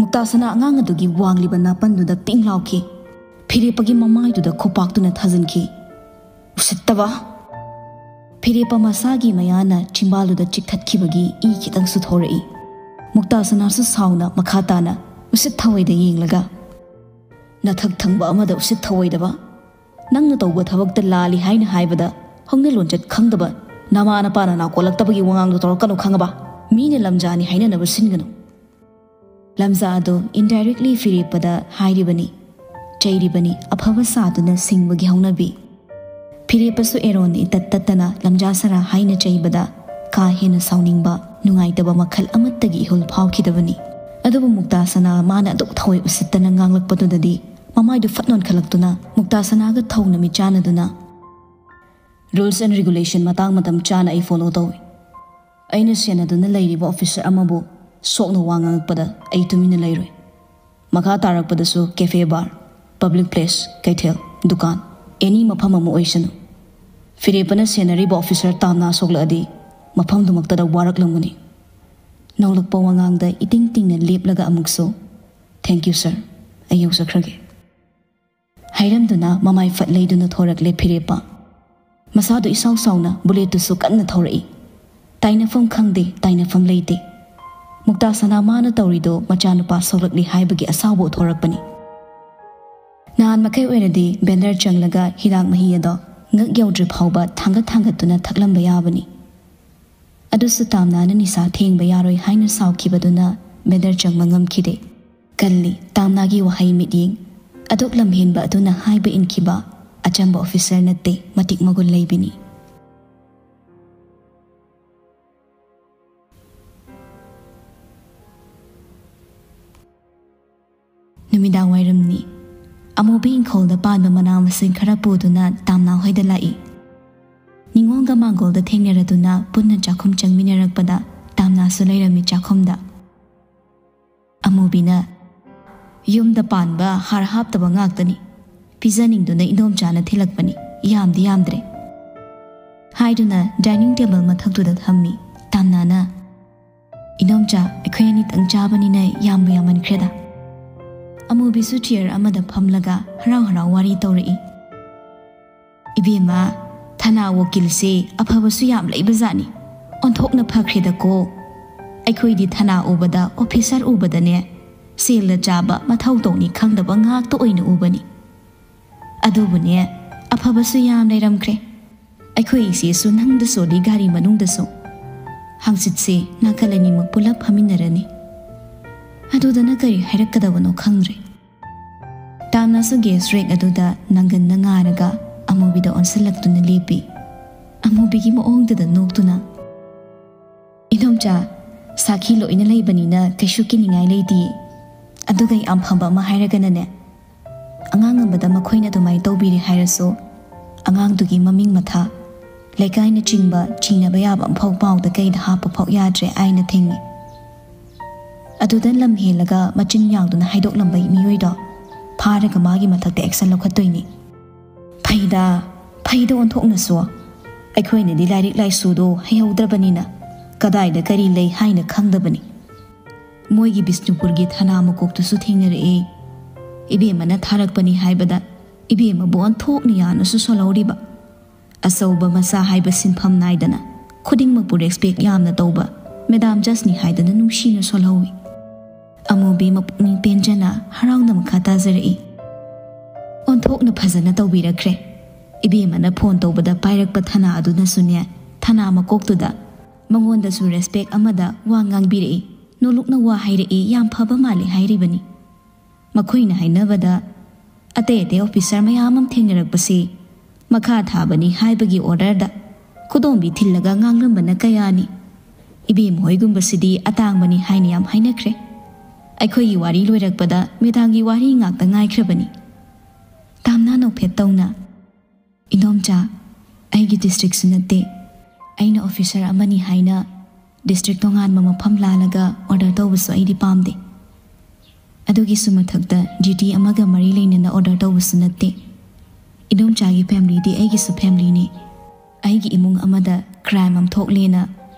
ꯃꯨꯛꯇꯥꯁꯅꯥ ꯑꯉꯥꯡ ꯑꯗꯨꯒꯤ ꯋꯥꯡꯂꯤꯕ ꯅꯥꯄꯟꯗꯨꯗ ꯄꯤꯡ ꯂꯥꯎꯈꯤ꯫ ꯐꯤꯔꯦꯞꯄꯒꯤ ꯃꯃꯥꯏꯗꯨꯗ ꯈꯨꯄꯥꯛꯇꯨꯅ ꯊꯥꯖꯤꯟꯈꯤ꯫ "ꯎꯁꯤꯠꯇꯕ!" ꯐꯤꯔꯦꯞꯄ ꯃꯁꯥꯒꯤ ꯃꯌꯥꯅ ꯆꯤꯝꯕꯥꯜꯗꯨꯗ ꯆꯤꯛꯊꯠꯈꯤꯕꯒꯤ ꯏ ꯈꯤꯇꯪꯁꯨ ꯊꯣꯔꯛꯏ꯫ ꯃꯨꯛꯇꯥꯁꯅꯥꯁꯨ ꯁꯥꯎꯅ ꯃꯈꯥ ꯇꯥꯅ ꯎꯁꯤꯠ ꯊꯑꯣꯏꯗ ꯌꯦꯡꯂꯒ, "ꯅꯊꯛ ꯊꯪꯕ ꯑꯃꯗ ꯎꯁꯤꯠ ꯊꯑꯣꯏꯗꯕ? ꯅꯪꯅ ꯇꯧꯕ ꯊꯕꯛꯇ ꯂꯥꯜꯂꯤ ꯍꯥꯏꯅ ꯍꯥꯏꯕꯗ ꯍꯧꯅ ꯂꯣꯟꯆꯠ ꯈꯪꯗꯕ ꯅꯃꯥ ꯅꯄꯥꯅ ꯅꯥꯀꯣꯜꯂꯛꯇꯕꯒꯤ ꯋꯥꯉꯥꯡꯗꯣ ꯇꯧꯔꯛꯀꯅꯨ, ꯈꯪꯉꯕ? ꯃꯤꯅ ꯂꯝꯖꯥꯅꯤ ꯍꯥꯏꯅꯅꯕ ꯁꯤꯟꯒꯅꯨ꯫" ꯂꯝꯖꯥ ꯑꯗꯨ ꯏꯟꯗꯥꯏꯔꯦꯛꯂꯤ ꯐꯤꯔꯦꯞꯄꯗ ꯍꯥꯏꯔꯤꯕꯅꯤ꯫ ꯆꯩꯔꯤꯕꯅꯤ, ꯑꯐꯕ ꯁꯥꯗꯨꯅ ꯁꯤꯡꯕꯒꯤ ꯍꯧꯅꯕꯤ꯫ ꯐꯤꯔꯦꯞꯄꯁꯨ ꯑꯦꯔꯣꯟ ꯏꯇꯠ ꯇꯠꯇꯅ ꯂꯝꯖꯥ ꯁꯔꯥ ꯍꯥꯏꯅ ꯆꯩꯕꯗ ꯀꯥ ꯍꯦꯟꯅ ꯁꯥꯎꯅꯤꯡꯕ, ꯅꯨꯡꯉꯥꯏꯇꯕ ꯃꯈꯜ ꯑꯃꯠꯇꯒꯤ ꯏꯍꯨꯜ ꯐꯥꯎꯈꯤꯗꯕꯅꯤ꯫ ꯑꯗꯨꯕꯨ ꯃꯨꯛꯇꯥꯁꯅꯥ ꯃꯥꯅ ꯑꯗꯨꯛ ꯊꯑꯣꯏ ꯎꯁꯤꯠꯇꯅ ꯉꯥꯡꯂꯛꯄꯗꯨꯗꯗꯤ ꯃꯃꯥꯏꯗꯨ ꯐꯠ ꯅꯣꯟꯈꯠꯂꯛꯇꯨꯅ ꯃꯨꯛꯇꯥꯁꯅꯥꯒ ꯊꯧꯅ ꯃꯤꯠꯆꯥꯟꯅꯗꯨꯅ, "Rules and regulation ꯃꯇꯥꯡ ꯃꯇꯝ ꯆꯥꯅ ꯑꯩ ꯐꯣꯂꯣ ꯇꯧꯏ꯫ ꯑꯩꯅ ꯁꯦꯟꯅꯗꯨꯅ ꯂꯩꯔꯤꯕ ꯑꯣꯐꯤꯁꯔ ꯑꯃꯕꯨ ꯁꯣꯛꯅ ꯋꯥ ꯉꯥꯡꯉꯛꯄꯗ ꯑꯩ ꯇꯨꯃꯤꯟꯅ ꯂꯩꯔꯣꯏ꯫ ꯃꯈꯥ ꯇꯥꯔꯛꯄꯗꯁꯨ ꯀꯦꯐꯦ, ꯕꯥꯔ, ꯄꯕ꯭ꯂꯤꯛ ꯄ꯭ꯂꯦꯁ, ꯀꯩꯊꯦꯜ, ꯗꯨꯀꯥꯟ, ꯑꯦꯅꯤ ꯃꯐꯝ ꯑꯃ ꯑꯣꯏꯁꯅꯨ, ꯐꯤꯔꯦꯞꯄꯅ ꯁꯦꯟꯅꯔꯤꯕ ꯑꯣꯐꯤꯁꯔ ꯇꯥꯝꯅꯥ ꯁꯣꯛꯂꯛꯑꯗꯤ ꯃꯐꯝꯗꯨꯃꯛꯇꯗ ꯋꯥꯔꯛꯂꯝꯒꯅꯤ꯫" ꯅꯧꯂꯛꯄ ꯋꯥꯉꯥꯡꯗ ꯏꯇꯤꯡ ꯇꯤꯡꯅ ꯂꯦꯞꯂꯒ ꯑꯃꯨꯛꯁꯨ "Thank you, sir. ꯑꯩ ꯌꯧꯖꯈ꯭ꯔꯒꯦ," ꯍꯥꯏꯔꯝꯗꯨꯅ ꯃꯃꯥꯏ ꯐꯠ ꯂꯩꯗꯨꯅ ꯊꯣꯔꯛꯂꯦ ꯐꯤꯔꯦꯞꯄ꯫ ꯃꯁꯥꯗꯨ ꯏꯁꯥꯎ ꯁꯥꯎꯅ ꯕꯨꯂꯦꯠꯇꯨꯁꯨ ꯀꯟꯅ ꯊꯧꯔꯛꯏ꯫ ꯇꯥꯏꯅꯐꯝ ꯈꯪꯗꯦ, ꯇꯥꯏꯅꯐꯝ ꯂꯩꯇꯦ꯫ ꯃꯨꯛꯇꯥ ꯁꯅꯥ ꯃꯥꯅ ꯇꯧꯔꯤꯗꯣ ꯃꯆꯥꯅꯨꯄꯥ ꯁꯣꯛꯂꯛꯂꯤ ꯍꯥꯏꯕꯒꯤ ꯑꯁꯥꯎꯕ ꯊꯣꯔꯛꯄꯅꯤ꯫ ꯅꯍꯥꯟ ꯃꯈꯩ ꯑꯣꯏꯔꯗꯤ ꯕꯦꯟꯗꯔ ꯆꯪꯂꯒ ꯍꯤꯗꯥꯛ ꯃꯍꯤ ꯑꯗꯣ ꯉꯛ ꯌꯧꯗ꯭ꯔꯤ ꯐꯥꯎꯕ ꯊꯥꯡꯒꯠ ꯊꯥꯡꯒꯠꯇꯨꯅ ꯊꯛꯂꯝꯕ ꯌꯥꯕꯅꯤ꯫ ꯑꯗꯨꯁꯨ ꯇꯥꯝꯅꯥꯅ ꯅꯤꯁꯥ ꯊꯦꯡꯕ ꯌꯥꯔꯣꯏ ꯍꯥꯏꯅ ꯁꯥꯎꯈꯤꯕꯗꯨꯅ ꯕꯦꯟꯗꯔ ꯆꯪꯕ ꯉꯝꯈꯤꯗꯦ꯫ ꯀꯜꯂꯤ ꯇꯥꯝꯅꯥꯒꯤ ꯋꯥꯍꯩ ꯃꯤꯠꯌꯦꯡ꯫ ꯑꯗꯨꯛ ꯂꯝꯍꯦꯟꯕ ꯑꯗꯨꯅ ꯍꯥꯏꯕ ꯏꯟꯈꯤꯕ ꯑꯆꯝꯕ ꯑꯣꯐꯤꯁꯔ ꯅꯠꯇꯦ, ꯃꯇꯤꯛ ꯃꯒꯨꯟ ꯂꯩꯕꯤꯅꯤ꯫ ꯅꯨꯃꯤꯗꯥꯡ ꯋꯥꯏꯔꯝꯅꯤ꯫ ꯑꯃꯨꯕꯤ ꯏꯪꯈꯣꯜꯗ ꯄꯥꯟꯕ ꯃꯅꯥ ꯃꯁꯤꯡ ꯈꯔ ꯄꯨꯗꯨꯅ ꯇꯥꯝꯅꯥ ꯍꯣꯏꯗ ꯂꯥꯛꯏ꯫ ꯅꯤꯉꯣꯜꯒ ꯃꯥꯡꯒꯣꯜꯗ ꯊꯦꯡꯅꯔꯗꯨꯅ ꯄꯨꯟꯅ ꯆꯥꯛꯈꯨꯝ ꯆꯪꯃꯤꯟꯅꯔꯛꯄꯗ ꯇꯥꯝꯅꯥꯁꯨ ꯂꯩꯔꯝꯃꯤ ꯆꯥꯛꯈꯨꯝꯗ꯫ ꯑꯃꯨꯕꯤꯅ, "ꯌꯨꯝꯗ ꯄꯥꯟꯕ ꯍꯥꯔ ꯍꯥꯞꯇꯕ ꯉꯥꯛꯇꯅꯤ꯫ ꯄꯤꯖꯅꯤꯡꯗꯨꯅ ꯏꯟꯗꯣꯝꯆꯥꯅ ꯊꯤꯜꯂꯛꯄꯅꯤ꯫ ꯌꯥꯝꯗꯤ ꯌꯥꯝꯗ꯭ꯔꯦ," ꯍꯥꯏꯗꯨꯅ ꯗꯥꯏꯅꯤꯡ ꯇꯦꯕꯜ ꯃꯊꯛꯇꯨꯗ ꯊꯝꯃꯤ꯫ ꯇꯥꯝꯅꯥꯅ, "ꯏꯟꯗꯣꯝꯆꯥ, ꯑꯩꯈꯣꯏ ꯑꯅꯤꯇꯪ ꯆꯥꯕꯅꯤꯅ ꯌꯥꯝꯕꯨ ꯌꯥꯝꯃꯟꯈ꯭ꯔꯦꯗ꯫" ꯑꯃꯨꯕꯤꯁꯨ ꯆꯤꯌꯔ ꯑꯃꯗ ꯐꯝꯂꯒ ꯍꯔꯥꯎ ꯍꯔꯥꯎ ꯋꯥꯔꯤ ꯇꯧꯔꯛꯏ꯫ "ꯏꯕꯦꯝꯃ, ꯊꯅꯥ ꯋꯀꯤꯜꯁꯦ ꯑꯐꯕꯁꯨ ꯌꯥꯝ ꯂꯩꯕꯖꯥꯠꯅꯤ꯫ ꯑꯣꯟꯊꯣꯛꯅ ꯐꯈ꯭ꯔꯦꯗꯀꯣ꯫ ꯑꯩꯈꯣꯏꯗꯤ ꯊꯅꯥ ꯎꯕꯗ, ꯑꯣꯐꯤꯁꯔ ꯎꯕꯗꯅꯦ, ꯁꯦꯜꯗ ꯆꯥꯕ, ꯃꯊꯧ ꯇꯧꯅꯤ ꯈꯪꯗꯕ ꯉꯥꯛꯇ ꯑꯣꯏꯅ ꯎꯕꯅꯤ꯫ ꯑꯗꯨꯕꯨꯅꯦ, ꯑꯐꯕꯁꯨ ꯌꯥꯝ ꯂꯩꯔꯝꯈ꯭ꯔꯦ꯫ ꯑꯩꯈꯣꯏ ꯏꯆꯦꯁꯨ ꯅꯪꯗ ꯆꯣꯜꯂꯤ ꯒꯥꯔꯤ ꯃꯅꯨꯡꯗꯁꯨ꯫ ꯍꯪꯆꯤꯠꯁꯦ ꯅꯥꯀꯜ ꯑꯅꯤꯃꯛ ꯄꯨꯂꯞ ꯐꯝꯃꯤꯟꯅꯔꯅꯤ꯫" ꯑꯗꯨꯗꯅ ꯀꯔꯤ ꯍꯥꯏꯔꯛꯀꯗꯕꯅꯣ ꯈꯪꯗ꯭ꯔꯦ꯫ ꯇꯥꯝꯅꯁꯨ ꯒꯦꯁ ꯔꯦꯛ ꯑꯗꯨꯗ ꯅꯪꯒꯟꯅ ꯉꯥꯔꯒ ꯑꯃꯨꯕꯤꯗ ꯑꯣꯟꯁꯤꯜꯂꯛꯇꯨꯅ ꯂꯦꯞꯄꯤ꯫ ꯑꯃꯨꯕꯤꯒꯤ ꯃꯑꯣꯡꯗꯨꯗ ꯅꯣꯛꯇꯨꯅ, "ꯏꯟꯗꯣꯝꯆꯥ, ꯁꯥꯈꯤ ꯂꯣꯏꯅ ꯂꯩꯕꯅꯤꯅ ꯀꯩꯁꯨ ꯀꯤꯅꯤꯡꯉꯥꯏ ꯂꯩꯇꯦ꯫ ꯑꯗꯨꯒ ꯌꯥꯝ ꯐꯕ ꯑꯃ ꯍꯥꯏꯔꯒꯅꯅꯦ, ꯑꯉꯥꯡ ꯑꯃꯗ ꯃꯈꯣꯏꯅ ꯑꯗꯨꯃꯥꯏꯅ ꯇꯧꯕꯤꯔꯦ ꯍꯥꯏꯔꯁꯨ, ꯑꯉꯥꯡꯗꯨꯒꯤ ꯃꯃꯤꯡ ꯃꯊꯥ, ꯂꯩꯀꯥꯏꯅꯆꯤꯡꯕ ꯆꯤꯡꯅꯕ ꯌꯥꯕ ꯑꯃꯐꯥꯎ ꯄꯥꯎꯗ ꯀꯩꯗ ꯍꯥꯞꯄ ꯐꯥꯎ ꯌꯥꯗ꯭ꯔꯦ ꯑꯥꯏꯟꯅ ꯊꯤꯡꯉꯤ꯫ ꯑꯗꯨꯗ ꯂꯝ ꯍꯦꯜꯂꯒ ꯃꯆꯤꯟ ꯌꯥꯡꯗꯨꯅ ꯍꯥꯏꯗꯣꯛꯂꯝꯕ ꯃꯤꯑꯣꯏꯗꯣ ꯐꯥꯔꯒ ꯃꯥꯒꯤ ꯃꯊꯛꯇ ꯑꯦꯛꯁꯟ ꯂꯧꯈꯠꯇꯣꯏꯅꯤ꯫" "ꯐꯩꯗ, ꯐꯩꯗ ꯑꯣꯟꯊꯣꯛꯅꯁꯨ꯫ ꯑꯩꯈꯣꯏꯅꯗꯤ ꯂꯥꯏꯔꯤꯛ ꯂꯥꯏꯁꯨꯗꯣ ꯍꯩꯍꯧꯗ꯭ꯔꯕꯅꯤꯅ ꯀꯗꯥꯏꯗ ꯀꯔꯤ ꯂꯩ ꯍꯥꯏꯅ ꯈꯪꯗꯕꯅꯤ꯫ ꯃꯣꯏꯒꯤ ꯕꯤꯁꯅꯨꯄꯨꯔꯒꯤ ꯊꯅꯥ ꯃꯀꯣꯛꯇꯨꯁꯨ ꯊꯦꯡꯅꯔꯛꯑꯦ꯫ ꯏꯕꯦꯝꯃꯅ ꯊꯥꯔꯛꯄꯅꯤ ꯍꯥꯏꯕꯗ ꯏꯕꯦꯝꯃꯕꯨ ꯑꯣꯟꯊꯣꯛꯅ ꯌꯥꯅꯁꯨ ꯁꯣꯜꯍꯧꯔꯤꯕ꯫ ꯑꯆꯧꯕ ꯃꯆꯥ ꯍꯥꯏꯕ ꯁꯤꯟꯐꯝ ꯅꯥꯏꯗꯅ ꯈꯨꯗꯤꯡꯃꯛꯄꯨ ꯔꯦꯁꯄꯦꯛ ꯌꯥꯝꯅ ꯇꯧꯕ ꯃꯦꯗꯥꯝ ꯖꯁꯅꯤ ꯍꯥꯏꯗꯅ ꯅꯨꯡꯁꯤꯅ ꯁꯣꯜꯍꯧꯏ꯫ ꯑꯃꯨꯕꯤ ꯃꯄꯨꯛꯅꯤꯡ ꯄꯦꯟꯖꯅ ꯍꯔꯥꯎꯅ ꯃꯈꯥ ꯇꯥꯖꯔꯛꯏ꯫ ꯑꯣꯟꯊꯣꯛꯅ ꯐꯖꯅ ꯇꯧꯕꯤꯔꯛꯈ꯭ꯔꯦ꯫ ꯏꯕꯦꯝꯃꯅ ꯐꯣꯟ ꯇꯧꯕꯗ ꯄꯥꯏꯔꯛꯄ ꯊꯅꯥ ꯑꯗꯨꯅꯁꯨꯅꯦ, ꯊꯅꯥ ꯃꯀꯣꯛꯇꯨꯗ ꯃꯉꯣꯟꯗꯁꯨ ꯔꯦꯁꯄꯦꯛ ꯑꯃꯗ ꯋꯥ ꯉꯥꯡꯕꯤꯔꯛꯏ, ꯅꯣꯂꯨꯛꯅ ꯋꯥ ꯍꯥꯏꯔꯛꯏ, ꯌꯥꯝ ꯐꯕ ꯃꯥꯜꯂꯤ ꯍꯥꯏꯔꯤꯕꯅꯤ꯫ ꯃꯈꯣꯏꯅ ꯍꯥꯏꯅꯕꯗ ꯑꯇꯩ ꯑꯇꯩ ꯑꯣꯐꯤꯁꯥꯔ ꯃꯌꯥꯝ ꯑꯃ ꯊꯦꯡꯅꯔꯛꯄꯁꯤ ꯃꯈꯥ ꯊꯥꯕꯅꯤ ꯍꯥꯏꯕꯒꯤ ꯑꯣꯔꯗꯔꯗ ꯈꯨꯗꯣꯝꯕꯤ ꯊꯤꯜꯂꯒ ꯉꯥꯡꯂꯝꯕꯅ ꯀꯌꯥꯅꯤ꯫ ꯏꯕꯦꯝ ꯍꯣꯏꯒꯨꯝꯕꯁꯤꯗꯤ ꯑꯇꯥꯡꯕꯅꯤ ꯍꯥꯏꯅ ꯌꯥꯝ ꯍꯥꯏꯅꯈ꯭ꯔꯦ꯫ ꯑꯩꯈꯣꯏꯒꯤ ꯋꯥꯔꯤ ꯂꯣꯏꯔꯛꯄꯗ ꯃꯦꯗꯥꯝꯒꯤ ꯋꯥꯔꯤ ꯉꯥꯛꯇ ꯉꯥꯏꯈ꯭ꯔꯕꯅꯤ꯫ ꯇꯥꯝꯅꯥ ꯅꯣꯛꯐꯦꯠ ꯇꯧꯅ, "ꯏꯟꯗꯣꯝꯆꯥ, ꯑꯩꯒꯤ ꯗꯤꯁꯇ꯭ꯔꯤꯛꯁꯨ ꯅꯠꯇꯦ꯫ ꯑꯩꯅ ꯑꯣꯐꯤꯁꯥꯔ ꯑꯃꯅꯤ ꯍꯥꯏꯅ ꯗꯤꯁꯇ꯭ꯔꯤꯛ ꯇꯣꯉꯥꯟꯕ ꯃꯐꯝ ꯂꯥꯜꯂꯒ ꯑꯣꯔꯗꯔ ꯇꯧꯕꯁꯨ ꯑꯩꯗꯤ ꯄꯥꯝꯗꯦ꯫ ꯑꯗꯨꯒꯤꯁꯨ ꯃꯊꯛꯇ ꯗ꯭ꯌꯨꯇꯤ ꯑꯃꯒ ꯃꯔꯤ ꯂꯩꯅꯅ ꯑꯣꯔꯗꯔ ꯇꯧꯕꯁꯨ ꯅꯠꯇꯦ꯫ ꯏꯟꯗꯣꯝꯆꯥꯒꯤ ꯐꯦꯃꯤꯂꯤꯗꯤ ꯑꯩꯒꯤꯁꯨ ꯐꯦꯃꯤꯂꯤꯅꯤ꯫ ꯑꯩꯒꯤ ꯏꯃꯨꯡ ꯑꯃꯗ ꯀ꯭ꯔꯥꯏꯝ ꯑꯃ ꯊꯣꯛꯂꯦꯅ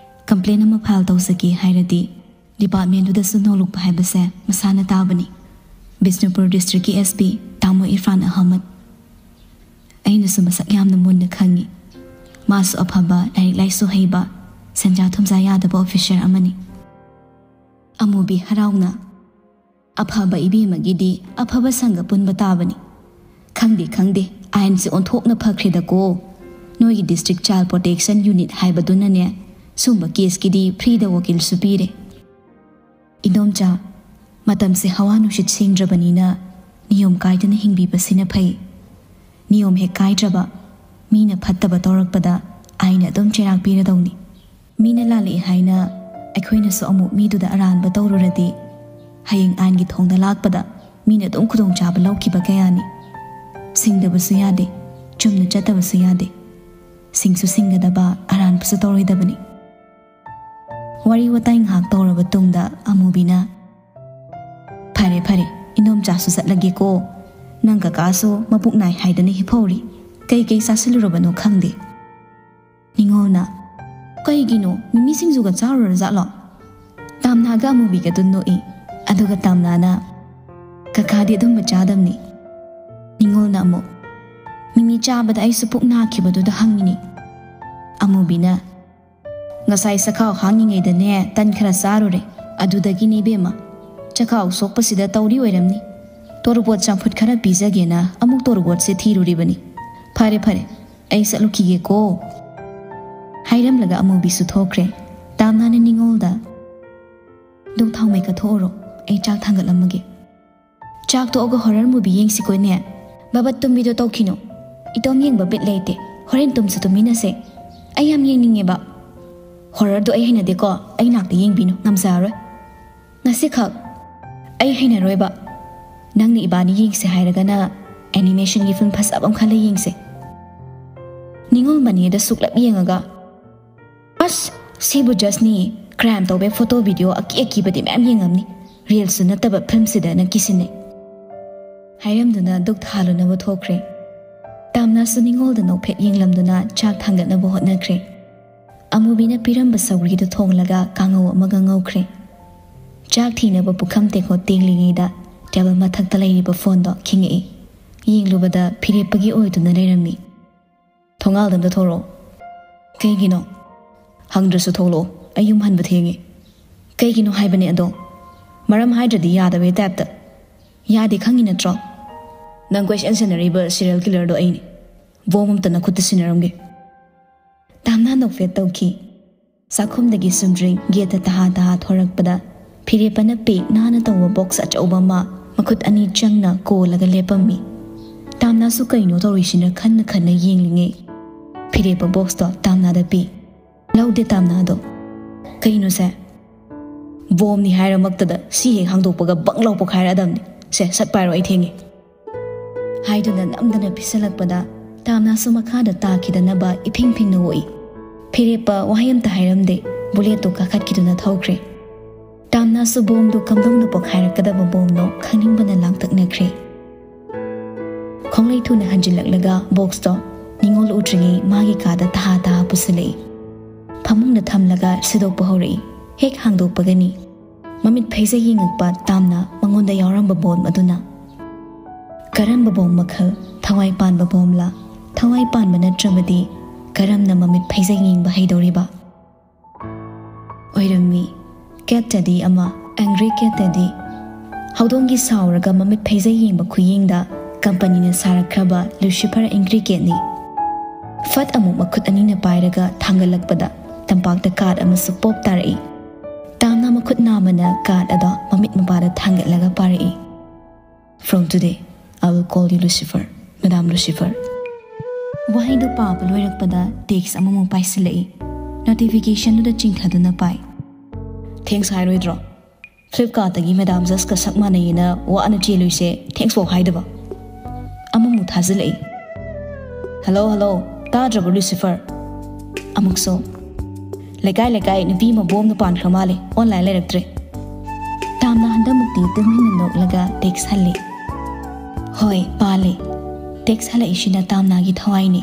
ꯀꯝꯄ꯭ꯂꯦꯟ ꯑꯃ ꯐꯥꯏꯜ ꯇꯧꯖꯒꯦ ꯍꯥꯏꯔꯗꯤ ꯗꯤꯄꯥꯔꯠꯃꯦꯟꯗꯨꯗꯁꯨ ꯅꯣꯂꯨꯛꯄ ꯍꯥꯏꯕꯁꯦ ꯃꯁꯥꯅ ꯇꯥꯕꯅꯤ꯫ ꯕꯤꯁꯅꯨꯄꯨꯔ ꯗꯤꯁꯇ꯭ꯔꯤꯛꯀꯤ ꯑꯦꯁ ꯄꯤ ꯇꯥꯃꯣ ꯏꯔꯐꯥꯟ ꯑꯍꯃꯗ꯫ ꯑꯩꯅꯁꯨ ꯃꯁꯛ ꯌꯥꯝꯅ ꯃꯨꯟꯅ ꯈꯪꯉꯤ꯫ ꯃꯥꯁꯨ ꯑꯐꯕ, ꯂꯥꯏꯔꯤꯛ ꯂꯥꯏꯁꯨ ꯍꯩꯕ, ꯁꯦꯟꯖꯥ ꯊꯨꯝꯖꯥ ꯌꯥꯗꯕ ꯑꯣꯐꯤꯁꯥꯔ ꯑꯃꯅꯤ꯫" ꯑꯃꯨꯕꯤ ꯍꯔꯥꯎꯅ, "ꯑꯐꯕ ꯏꯕꯦꯝꯃꯒꯤꯗꯤ ꯑꯐꯕ ꯁꯪꯒ ꯄꯨꯟꯕ ꯇꯥꯕꯅꯤ꯫ ꯈꯪꯗꯦ, ꯈꯪꯗꯦ, ꯑꯥꯏꯟꯁꯦ ꯑꯣꯟꯊꯣꯛꯅ ꯐꯈ꯭ꯔꯦꯗꯀꯣ꯫ ꯅꯣꯏꯒꯤ ꯗꯤꯁꯇ꯭ꯔꯤꯛ ꯆꯥꯏꯜ ꯄ꯭ꯔꯣꯇꯦꯛꯁꯟ ꯌꯨꯅꯤꯠ ꯍꯥꯏꯕꯗꯨꯅꯅꯦ, ꯁꯨꯝꯕ ꯀꯦꯁꯀꯤꯗꯤ ꯐ꯭ꯔꯤꯗ ꯋꯀꯤꯜꯁꯨ ꯄꯤꯔꯦ꯫" "ꯏꯟꯗꯣꯝꯆꯥ, ꯃꯇꯝꯁꯦ ꯍꯋꯥ ꯅꯨꯡꯁꯤꯠ ꯁꯦꯡꯗ꯭ꯔꯕꯅꯤꯅ ꯅꯤꯌꯣꯝ ꯀꯥꯏꯗꯅ ꯍꯤꯡꯕꯤꯕꯁꯤꯅ ꯐꯩ꯫ ꯅꯤꯌꯣꯝ ꯍꯦꯛ ꯀꯥꯏꯗ꯭ꯔꯕ, ꯃꯤꯅ ꯐꯠꯇꯕ ꯇꯧꯔꯛꯄꯗ ꯑꯥꯏꯟꯅ ꯑꯗꯨꯝ ꯆꯩꯔꯥꯛ ꯄꯤꯔꯗꯧꯅꯤ꯫ ꯃꯤꯅ ꯂꯥꯜꯂꯛꯏ ꯍꯥꯏꯅ ꯑꯩꯈꯣꯏꯅꯁꯨ ꯑꯃꯨꯛ ꯃꯤꯗꯨꯗ ꯑꯔꯥꯟꯕ ꯇꯧꯔꯨꯔꯗꯤ, ꯍꯌꯦꯡ ꯑꯥꯏꯟꯒꯤ ꯊꯣꯡꯗ ꯂꯥꯛꯄꯗ ꯃꯤꯅ ꯑꯗꯨꯝ ꯈꯨꯗꯣꯡꯆꯥꯕ ꯂꯧꯈꯤꯕ ꯀꯌꯥꯅꯤ꯫ ꯁꯤꯡꯗꯕꯁꯨ ꯌꯥꯗꯦ, ꯆꯨꯝꯅ ꯆꯠꯇꯕꯁꯨ ꯌꯥꯗꯦ꯫ ꯁꯤꯡꯁꯨ ꯁꯤꯡꯒꯗꯕ, ꯑꯔꯥꯟꯕꯁꯨ ꯇꯧꯔꯣꯏꯗꯕꯅꯤ꯫" ꯋꯥꯔꯤ ꯋꯥꯇꯥꯏ ꯉꯥꯏꯍꯥꯛ ꯇꯧꯔꯕ ꯇꯨꯡꯗ ꯑꯃꯨꯕꯤꯅ, "ꯐꯔꯦ, ꯐꯔꯦ, ꯏꯟꯗꯣꯝꯆꯥꯁꯨ ꯆꯠꯂꯒꯦꯀꯣ꯫ ꯅꯪ ꯀꯀꯥꯁꯨ ꯃꯄꯨꯛ ꯅꯥꯏ ꯍꯥꯏꯗꯅ ꯍꯤꯞꯍꯧꯔꯤ꯫ ꯀꯩ ꯀꯩ ꯆꯥꯁꯤꯜꯂꯨꯔꯕꯅꯣ ꯈꯪꯗꯦ꯫" ꯅꯤꯉꯣꯜꯅ, "ꯀꯩꯒꯤꯅꯣ, ꯃꯤꯃꯤ ꯁꯤꯡꯖꯨꯒ ꯆꯥꯔꯨꯔꯖꯥꯠꯂꯣ?" ꯇꯥꯝꯅꯥꯒ ꯑꯃꯨꯕꯤꯒꯗꯨ ꯅꯣꯛꯏ꯫ ꯑꯗꯨꯒ ꯇꯥꯝꯅꯥꯅ, "ꯀꯀꯥꯗꯤ ꯑꯗꯨꯝꯕ ꯆꯥꯗꯕꯅꯤ꯫" ꯅꯤꯉꯣꯜꯅ ꯑꯃꯨꯛ, "ꯃꯤꯃꯤ ꯆꯥꯕꯗ ꯑꯩꯁꯨ ꯄꯨꯛ ꯅꯥꯈꯤꯕꯗꯨꯗ ꯍꯪꯉꯤꯅꯤ꯫" ꯑꯃꯨꯕꯤꯅ, "ꯉꯁꯥꯏ ꯆꯈꯥꯎ ꯍꯥꯡꯉꯤꯉꯩꯗꯅꯦ ꯇꯟ ꯈꯔ ꯆꯥꯔꯨꯔꯦ, ꯑꯗꯨꯗꯒꯤꯅꯦ ꯏꯕꯦꯝꯃ꯫ ꯆꯈꯥꯎ ꯁꯣꯛꯄꯁꯤꯗ ꯇꯧꯔꯤ ꯑꯣꯏꯔꯝꯅꯤ꯫ ꯇꯣꯔꯕꯣꯠ ꯆꯝꯐꯨꯠ ꯈꯔ ꯄꯤꯖꯒꯦꯅ ꯑꯃꯨꯛ ꯇꯣꯔꯕꯣꯠꯁꯦ ꯊꯤꯔꯨꯔꯤꯕꯅꯤ꯫ ꯐꯔꯦ ꯐꯔꯦ, ꯑꯩ ꯆꯠꯂꯨꯈꯤꯒꯦꯀꯣ꯫" ꯍꯥꯏꯔꯝꯂꯒ ꯑꯃꯨꯕꯤꯁꯨ ꯊꯣꯛꯈ꯭ꯔꯦ꯫ ꯇꯥꯝꯅꯥꯅ ꯅꯤꯉꯣꯜꯗ, "ꯗꯣꯛ ꯊꯥꯎꯃꯩ ꯀꯠꯊꯣꯛꯎꯔꯣ, ꯑꯩ ꯆꯥꯛ ꯊꯥꯡꯒꯠꯂꯝꯃꯒꯦ꯫" "ꯆꯥꯛ ꯇꯣꯛꯑꯒ horror movie ꯌꯦꯡꯁꯤꯀꯣꯅꯦ꯫ ꯕꯕꯠ ꯇꯨꯝꯕꯤꯗꯣ ꯇꯧꯈꯤꯅꯣ꯫ ꯏꯇꯣꯝ ꯌꯦꯡꯕ ꯕꯤꯠ ꯂꯩꯇꯦ꯫ ꯍꯣꯔꯦꯟ ꯇꯨꯝꯁꯨ ꯇꯨꯝꯃꯤꯟꯅꯁꯦ꯫ ꯑꯩ ꯌꯥꯝ ꯌꯦꯡꯅꯤꯡꯉꯦꯕ꯫ Horrorꯗꯣ ꯑꯩ ꯍꯩꯅꯗꯦꯀꯣ꯫ ꯑꯩ ꯅꯥꯛꯇ ꯌꯦꯡꯕꯤꯅꯨ, ꯉꯝꯖꯔꯔꯣꯏ꯫ ꯉꯁꯤꯈꯛ꯫ ꯑꯩ ꯍꯩꯅꯔꯣꯏꯕ꯫ ꯅꯪꯅ ꯏꯕꯥꯅꯤ ꯌꯦꯡꯁꯦ ꯍꯥꯏꯔꯒꯅ animationꯒꯤ film ꯐꯖꯕ ꯑꯃ ꯈꯜꯂ ꯌꯦꯡꯁꯦ꯫" ꯅꯤꯉꯣꯜ ꯃꯅꯦꯗ ꯁꯨꯛꯂꯞ ꯌꯦꯡꯉꯒ, "ꯑꯁ, ꯁꯤꯕꯨ justꯅꯤ꯫ Crime ꯇꯧꯕꯩ photo video ꯑꯀꯤ ꯑꯀꯤꯕꯗꯤ ꯃꯌꯥꯝ ꯌꯦꯡꯉꯝꯅꯤ꯫ Reelsꯁꯨ ꯅꯠꯇꯕ filmꯁꯤꯗꯅ ꯀꯤꯁꯤꯟꯅꯩ꯫" ꯍꯥꯏꯔꯝꯗꯨꯅ ꯗꯨꯛ ꯊꯥꯜꯂꯨꯅꯕ ꯊꯣꯛꯈ꯭ꯔꯦ꯫ ꯇꯥꯝꯅꯥꯁꯨ ꯅꯤꯉꯣꯜꯗ ꯅꯣꯛꯐꯦꯠ ꯌꯦꯡꯂꯝꯗꯨꯅ ꯆꯥꯛ ꯊꯥꯡꯒꯠꯅꯕ ꯍꯣꯠꯅꯈ꯭ꯔꯦ꯫ ꯑꯃꯨꯕꯤꯅ ꯄꯤꯔꯝꯕ ꯁꯧꯒ꯭ꯔꯤꯗꯨ ꯊꯣꯡꯂꯒ ꯀꯥꯡꯉꯧ ꯑꯃꯒ ꯉꯧꯈ꯭ꯔꯦ꯫ ꯆꯥꯛ ꯊꯤꯅꯕ ꯄꯨꯈꯝ ꯇꯦꯡꯀꯣꯠ ꯇꯦꯡꯂꯤꯉꯩꯗ table ꯃꯊꯛꯇ ꯂꯩꯔꯤꯕ phoneꯗꯣ ꯈꯤꯡꯉꯛꯏ꯫ ꯌꯦꯡꯂꯨꯕꯗ ꯐꯤꯔꯦꯞꯄꯒꯤ ꯑꯣꯏꯗꯨꯅ ꯂꯩꯔꯝꯃꯤ꯫ "ꯊꯣꯡꯒꯥꯜꯗ ꯑꯝꯇ ꯊꯣꯛꯂꯛꯑꯣ꯫" "ꯀꯩꯒꯤꯅꯣ?" "ꯍꯪꯗ꯭ꯔꯁꯨ ꯊꯣꯛꯂꯛꯑꯣ, ꯑꯩ ꯌꯨꯝ ꯍꯟꯕ ꯊꯦꯡꯉꯦ꯫" "ꯀꯩꯒꯤꯅꯣ ꯍꯥꯏꯕꯅꯦ ꯑꯗꯣ? ꯃꯔꯝ ꯍꯥꯏꯗ꯭ꯔꯗꯤ ꯌꯥꯗꯕꯩ typeꯇ꯫" "ꯌꯥꯗꯦ ꯈꯪꯉꯤ ꯅꯠꯇ꯭ꯔꯣ? ꯅꯪ ꯀꯣꯏꯁꯦꯟ ꯁꯦꯟꯅꯔꯤꯕ serial killerꯗꯣ ꯑꯩꯅꯤ꯫ Bomb ꯑꯝꯇ ꯅꯈꯨꯠꯇ ꯁꯤꯟꯅꯔꯝꯒꯦ꯫" ꯇꯥꯝꯅꯥ ꯅꯣꯛꯐꯦꯠ ꯇꯧꯈꯤ꯫ ꯆꯥꯛꯈꯨꯝꯗꯒꯤ ꯁꯨꯝꯗ꯭ꯔꯤꯡ gateꯇ ꯇꯍꯥ ꯇꯍꯥ ꯊꯣꯔꯛꯄꯗ ꯐꯤꯔꯦꯞꯄꯅ ꯄꯦꯛ ꯅꯥꯟꯅ ꯇꯧꯕ box ꯑꯆꯧꯕ ꯑꯃ ꯃꯈꯨꯠ ꯑꯅꯤ ꯆꯪꯅ ꯀꯣꯜꯂꯒ ꯂꯦꯞꯄꯝꯃꯤ꯫ ꯇꯥꯝꯅꯥꯁꯨ ꯀꯩꯅꯣ ꯇꯧꯔꯤꯁꯤꯅ ꯈꯟꯅ ꯈꯟꯅ ꯌꯦꯡꯂꯤꯉꯩ ꯐꯤꯔꯦꯞꯄ boxꯇꯣ ꯇꯥꯝꯅꯥꯗ ꯄꯤ꯫ ꯂꯧꯗꯦ ꯇꯥꯝꯅꯥꯗꯣ꯫ "ꯀꯩꯅꯣꯁꯦ?" "Bombꯅꯤ ꯍꯥꯏꯔꯃꯛꯇꯗ ꯁꯤ ꯍꯦꯛ ꯍꯥꯡꯗꯣꯛꯄꯒ ꯕꯪ ꯂꯥꯎ ꯄꯣꯛꯈꯥꯏꯔꯛꯑꯗꯕꯅꯤ꯫ ꯁꯦ, ꯁꯠ ꯄꯥꯏꯔꯣ, ꯑꯩ ꯊꯦꯡꯉꯦ꯫" ꯍꯥꯏꯗꯨꯅ ꯅꯝꯗꯅ ꯄꯤꯁꯜꯂꯛꯄꯗ ꯇꯥꯝꯅꯥꯁꯨ ꯃꯈꯥꯗ ꯇꯥꯈꯤꯗꯅꯕ ꯏꯐꯤꯡ ꯐꯤꯡꯅ ꯑꯣꯛꯏ꯫ ꯐꯤꯔꯦꯞꯄ ꯋꯥꯍꯩ ꯑꯝꯇ ꯍꯥꯏꯔꯝꯗꯦ, bulletꯇꯨ ꯀꯥꯈꯠꯈꯤꯗꯨꯅ ꯊꯧꯈ꯭ꯔꯦ꯫ ꯇꯥꯝꯅꯥꯁꯨ bombꯗꯨ ꯀꯝꯗꯧꯅ ꯄꯣꯛꯈꯥꯏꯔꯛꯀꯗꯕ bombꯅꯣ ꯈꯪꯅꯤꯡꯕꯅ ꯂꯥꯡꯇꯛꯅꯈ꯭ꯔꯦ꯫ ꯈꯣꯡꯂꯩ ꯊꯨꯅ ꯍꯟꯖꯤꯜꯂꯛꯂꯒ boxꯇꯣ ꯅꯤꯉꯣꯜ ꯎꯗ꯭ꯔꯤꯉꯩ ꯃꯥꯒꯤ ꯀꯥꯗ ꯇꯍꯥ ꯇꯍꯥ ꯄꯨꯁꯤꯜꯂꯛꯏ꯫ ꯐꯃꯨꯡꯗ ꯊꯝꯂꯒ ꯁꯤꯗꯣꯛꯄ ꯍꯧꯔꯛꯏ꯫ ꯍꯦꯛ ꯍꯥꯡꯗꯣꯛꯄꯒꯅꯤ ꯃꯃꯤꯠ ꯐꯩꯖꯩ ꯌꯦꯡꯉꯛꯄ ꯇꯥꯝꯅ ꯃꯉꯣꯟꯗ ꯌꯥꯎꯔꯝꯕ ꯕꯣꯝ ꯑꯗꯨꯅ꯫ ꯀꯔꯝꯕ ꯕꯣꯝ ꯃꯈꯜ? ꯊꯋꯥꯏ ꯄꯥꯟꯕ ꯕꯣꯝꯂꯥ? ꯊꯋꯥꯏ ꯄꯥꯟꯕ ꯅꯠꯇ꯭ꯔꯕꯗꯤ ꯀꯔꯝꯅ ꯃꯃꯤꯠ ꯐꯩꯖꯩ ꯌꯦꯡꯕ ꯍꯩꯗꯧꯔꯤꯕ? ꯑꯣꯏꯔꯝꯃꯤ꯫ ꯀꯦꯠꯇꯗꯤ ꯑꯃ, ꯑꯦꯡꯒ꯭ꯔꯤ ꯀꯦꯠꯇꯗꯤ꯫ ꯍꯧꯗꯣꯡꯒꯤ ꯁꯥꯎꯔꯒ ꯃꯃꯤꯠ ꯐꯩꯖꯩ ꯌꯦꯡꯕ ꯈꯨꯌꯦꯡꯗ ꯀꯝꯄꯅꯤꯅ ꯁꯥꯔꯛꯈ꯭ꯔꯕ ꯂꯨꯁꯤꯐꯔ ꯑꯦꯡꯒ꯭ꯔꯤ ꯀꯦꯠꯅꯤ꯫ ꯐꯠ ꯑꯃꯨꯛ ꯃꯈꯨꯠ ꯑꯅꯤꯅ ꯄꯥꯏꯔꯒ ꯊꯥꯡꯒꯠꯂꯛꯄꯗ ꯇꯝꯄꯥꯛꯇ ꯀꯥꯠ ꯑꯃꯁꯨ ꯄꯣꯞ ꯇꯥꯔꯛꯏ꯫ ꯇꯥꯝꯅ ꯃꯈꯨꯠ ꯅꯥꯝꯃꯅ ꯀꯥꯠ ꯑꯗꯣ ꯃꯃꯤꯠ ꯃꯄꯥꯗ ꯊꯥꯡꯒꯠꯂꯒ ꯄꯥꯔꯛꯏ꯫ "From today, I will call you Lucifer, Madam Lucifer." ꯋꯥꯍꯩꯗꯨ ꯄꯥꯕ ꯂꯣꯏꯔꯛꯄꯗ ꯇꯦꯛꯁ ꯑꯃꯃꯨꯛ ꯄꯥꯏꯁꯤꯜꯂꯛꯏ꯫ ꯅꯣꯇꯤꯐꯤꯀꯦꯁꯟꯗꯨꯗ ꯆꯤꯡꯊꯗꯨꯅ ꯄꯥꯏ꯫ "ꯊꯦꯡꯁ ꯍꯥꯏꯔꯣꯏꯗ꯭ꯔꯣ? ꯐ꯭ꯂꯤꯞꯀꯥꯔꯠꯇꯒꯤ ꯃꯦꯗꯥꯝ ꯖꯁꯀ ꯁꯛ ꯃꯥꯟꯅꯩꯌꯦꯅ ꯋꯥꯅ ꯆꯦꯜꯂꯨꯏꯁꯦ ꯊꯦꯡꯁ ꯐꯥꯎ ꯍꯥꯏꯗꯕ?" ꯑꯃꯃꯨꯛ ꯊꯥꯖꯤꯜꯂꯛꯏ꯫ "ꯍꯜꯂꯣ, ꯍꯜꯂꯣ, ꯇꯥꯗ꯭ꯔꯕ ꯂꯨꯁꯤꯐꯔ?" ꯑꯃꯨꯛꯁꯨ꯫ "ꯂꯩꯀꯥꯏ ꯂꯩꯀꯥꯏ ꯅꯨꯄꯤ ꯑꯃ ꯕꯣꯝꯅ ꯄꯥꯟꯈ꯭ꯔ ꯃꯥꯜꯂꯦ, ꯑꯣꯟꯂꯥꯏꯟ ꯂꯩꯔꯛꯇ꯭ꯔꯦ?" ꯇꯥꯝꯅ ꯍꯟꯗꯛꯃꯨꯛꯇꯤ ꯇꯨꯃꯤꯟꯅ ꯅꯣꯛꯂꯒ ꯇꯦꯛꯁ ꯍꯜꯂꯤ꯫ "ꯍꯣꯏ, ꯄꯥꯜꯂꯦ꯫ ꯇꯦꯛꯁ ꯍꯜꯂꯛꯏꯁꯤꯅ ꯇꯥꯝꯅꯥꯒꯤ ꯊꯋꯥꯏꯅꯤ꯫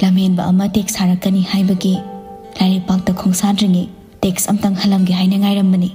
ꯂꯝꯍꯦꯟꯕ ꯑꯃ ꯇꯦꯛꯁ ꯊꯥꯔꯛꯀꯅꯤ ꯍꯥꯏꯕꯒꯤ ꯂꯥꯏꯔꯩꯄꯥꯛꯇ ꯈꯣꯡꯁꯥꯟꯗ꯭ꯔꯤꯉꯩ ꯇꯦꯛꯁ ꯑꯝꯇꯪ ꯍꯜꯂꯝꯒꯦ ꯍꯥꯏꯅ ꯉꯥꯏꯔꯝꯕꯅꯤ꯫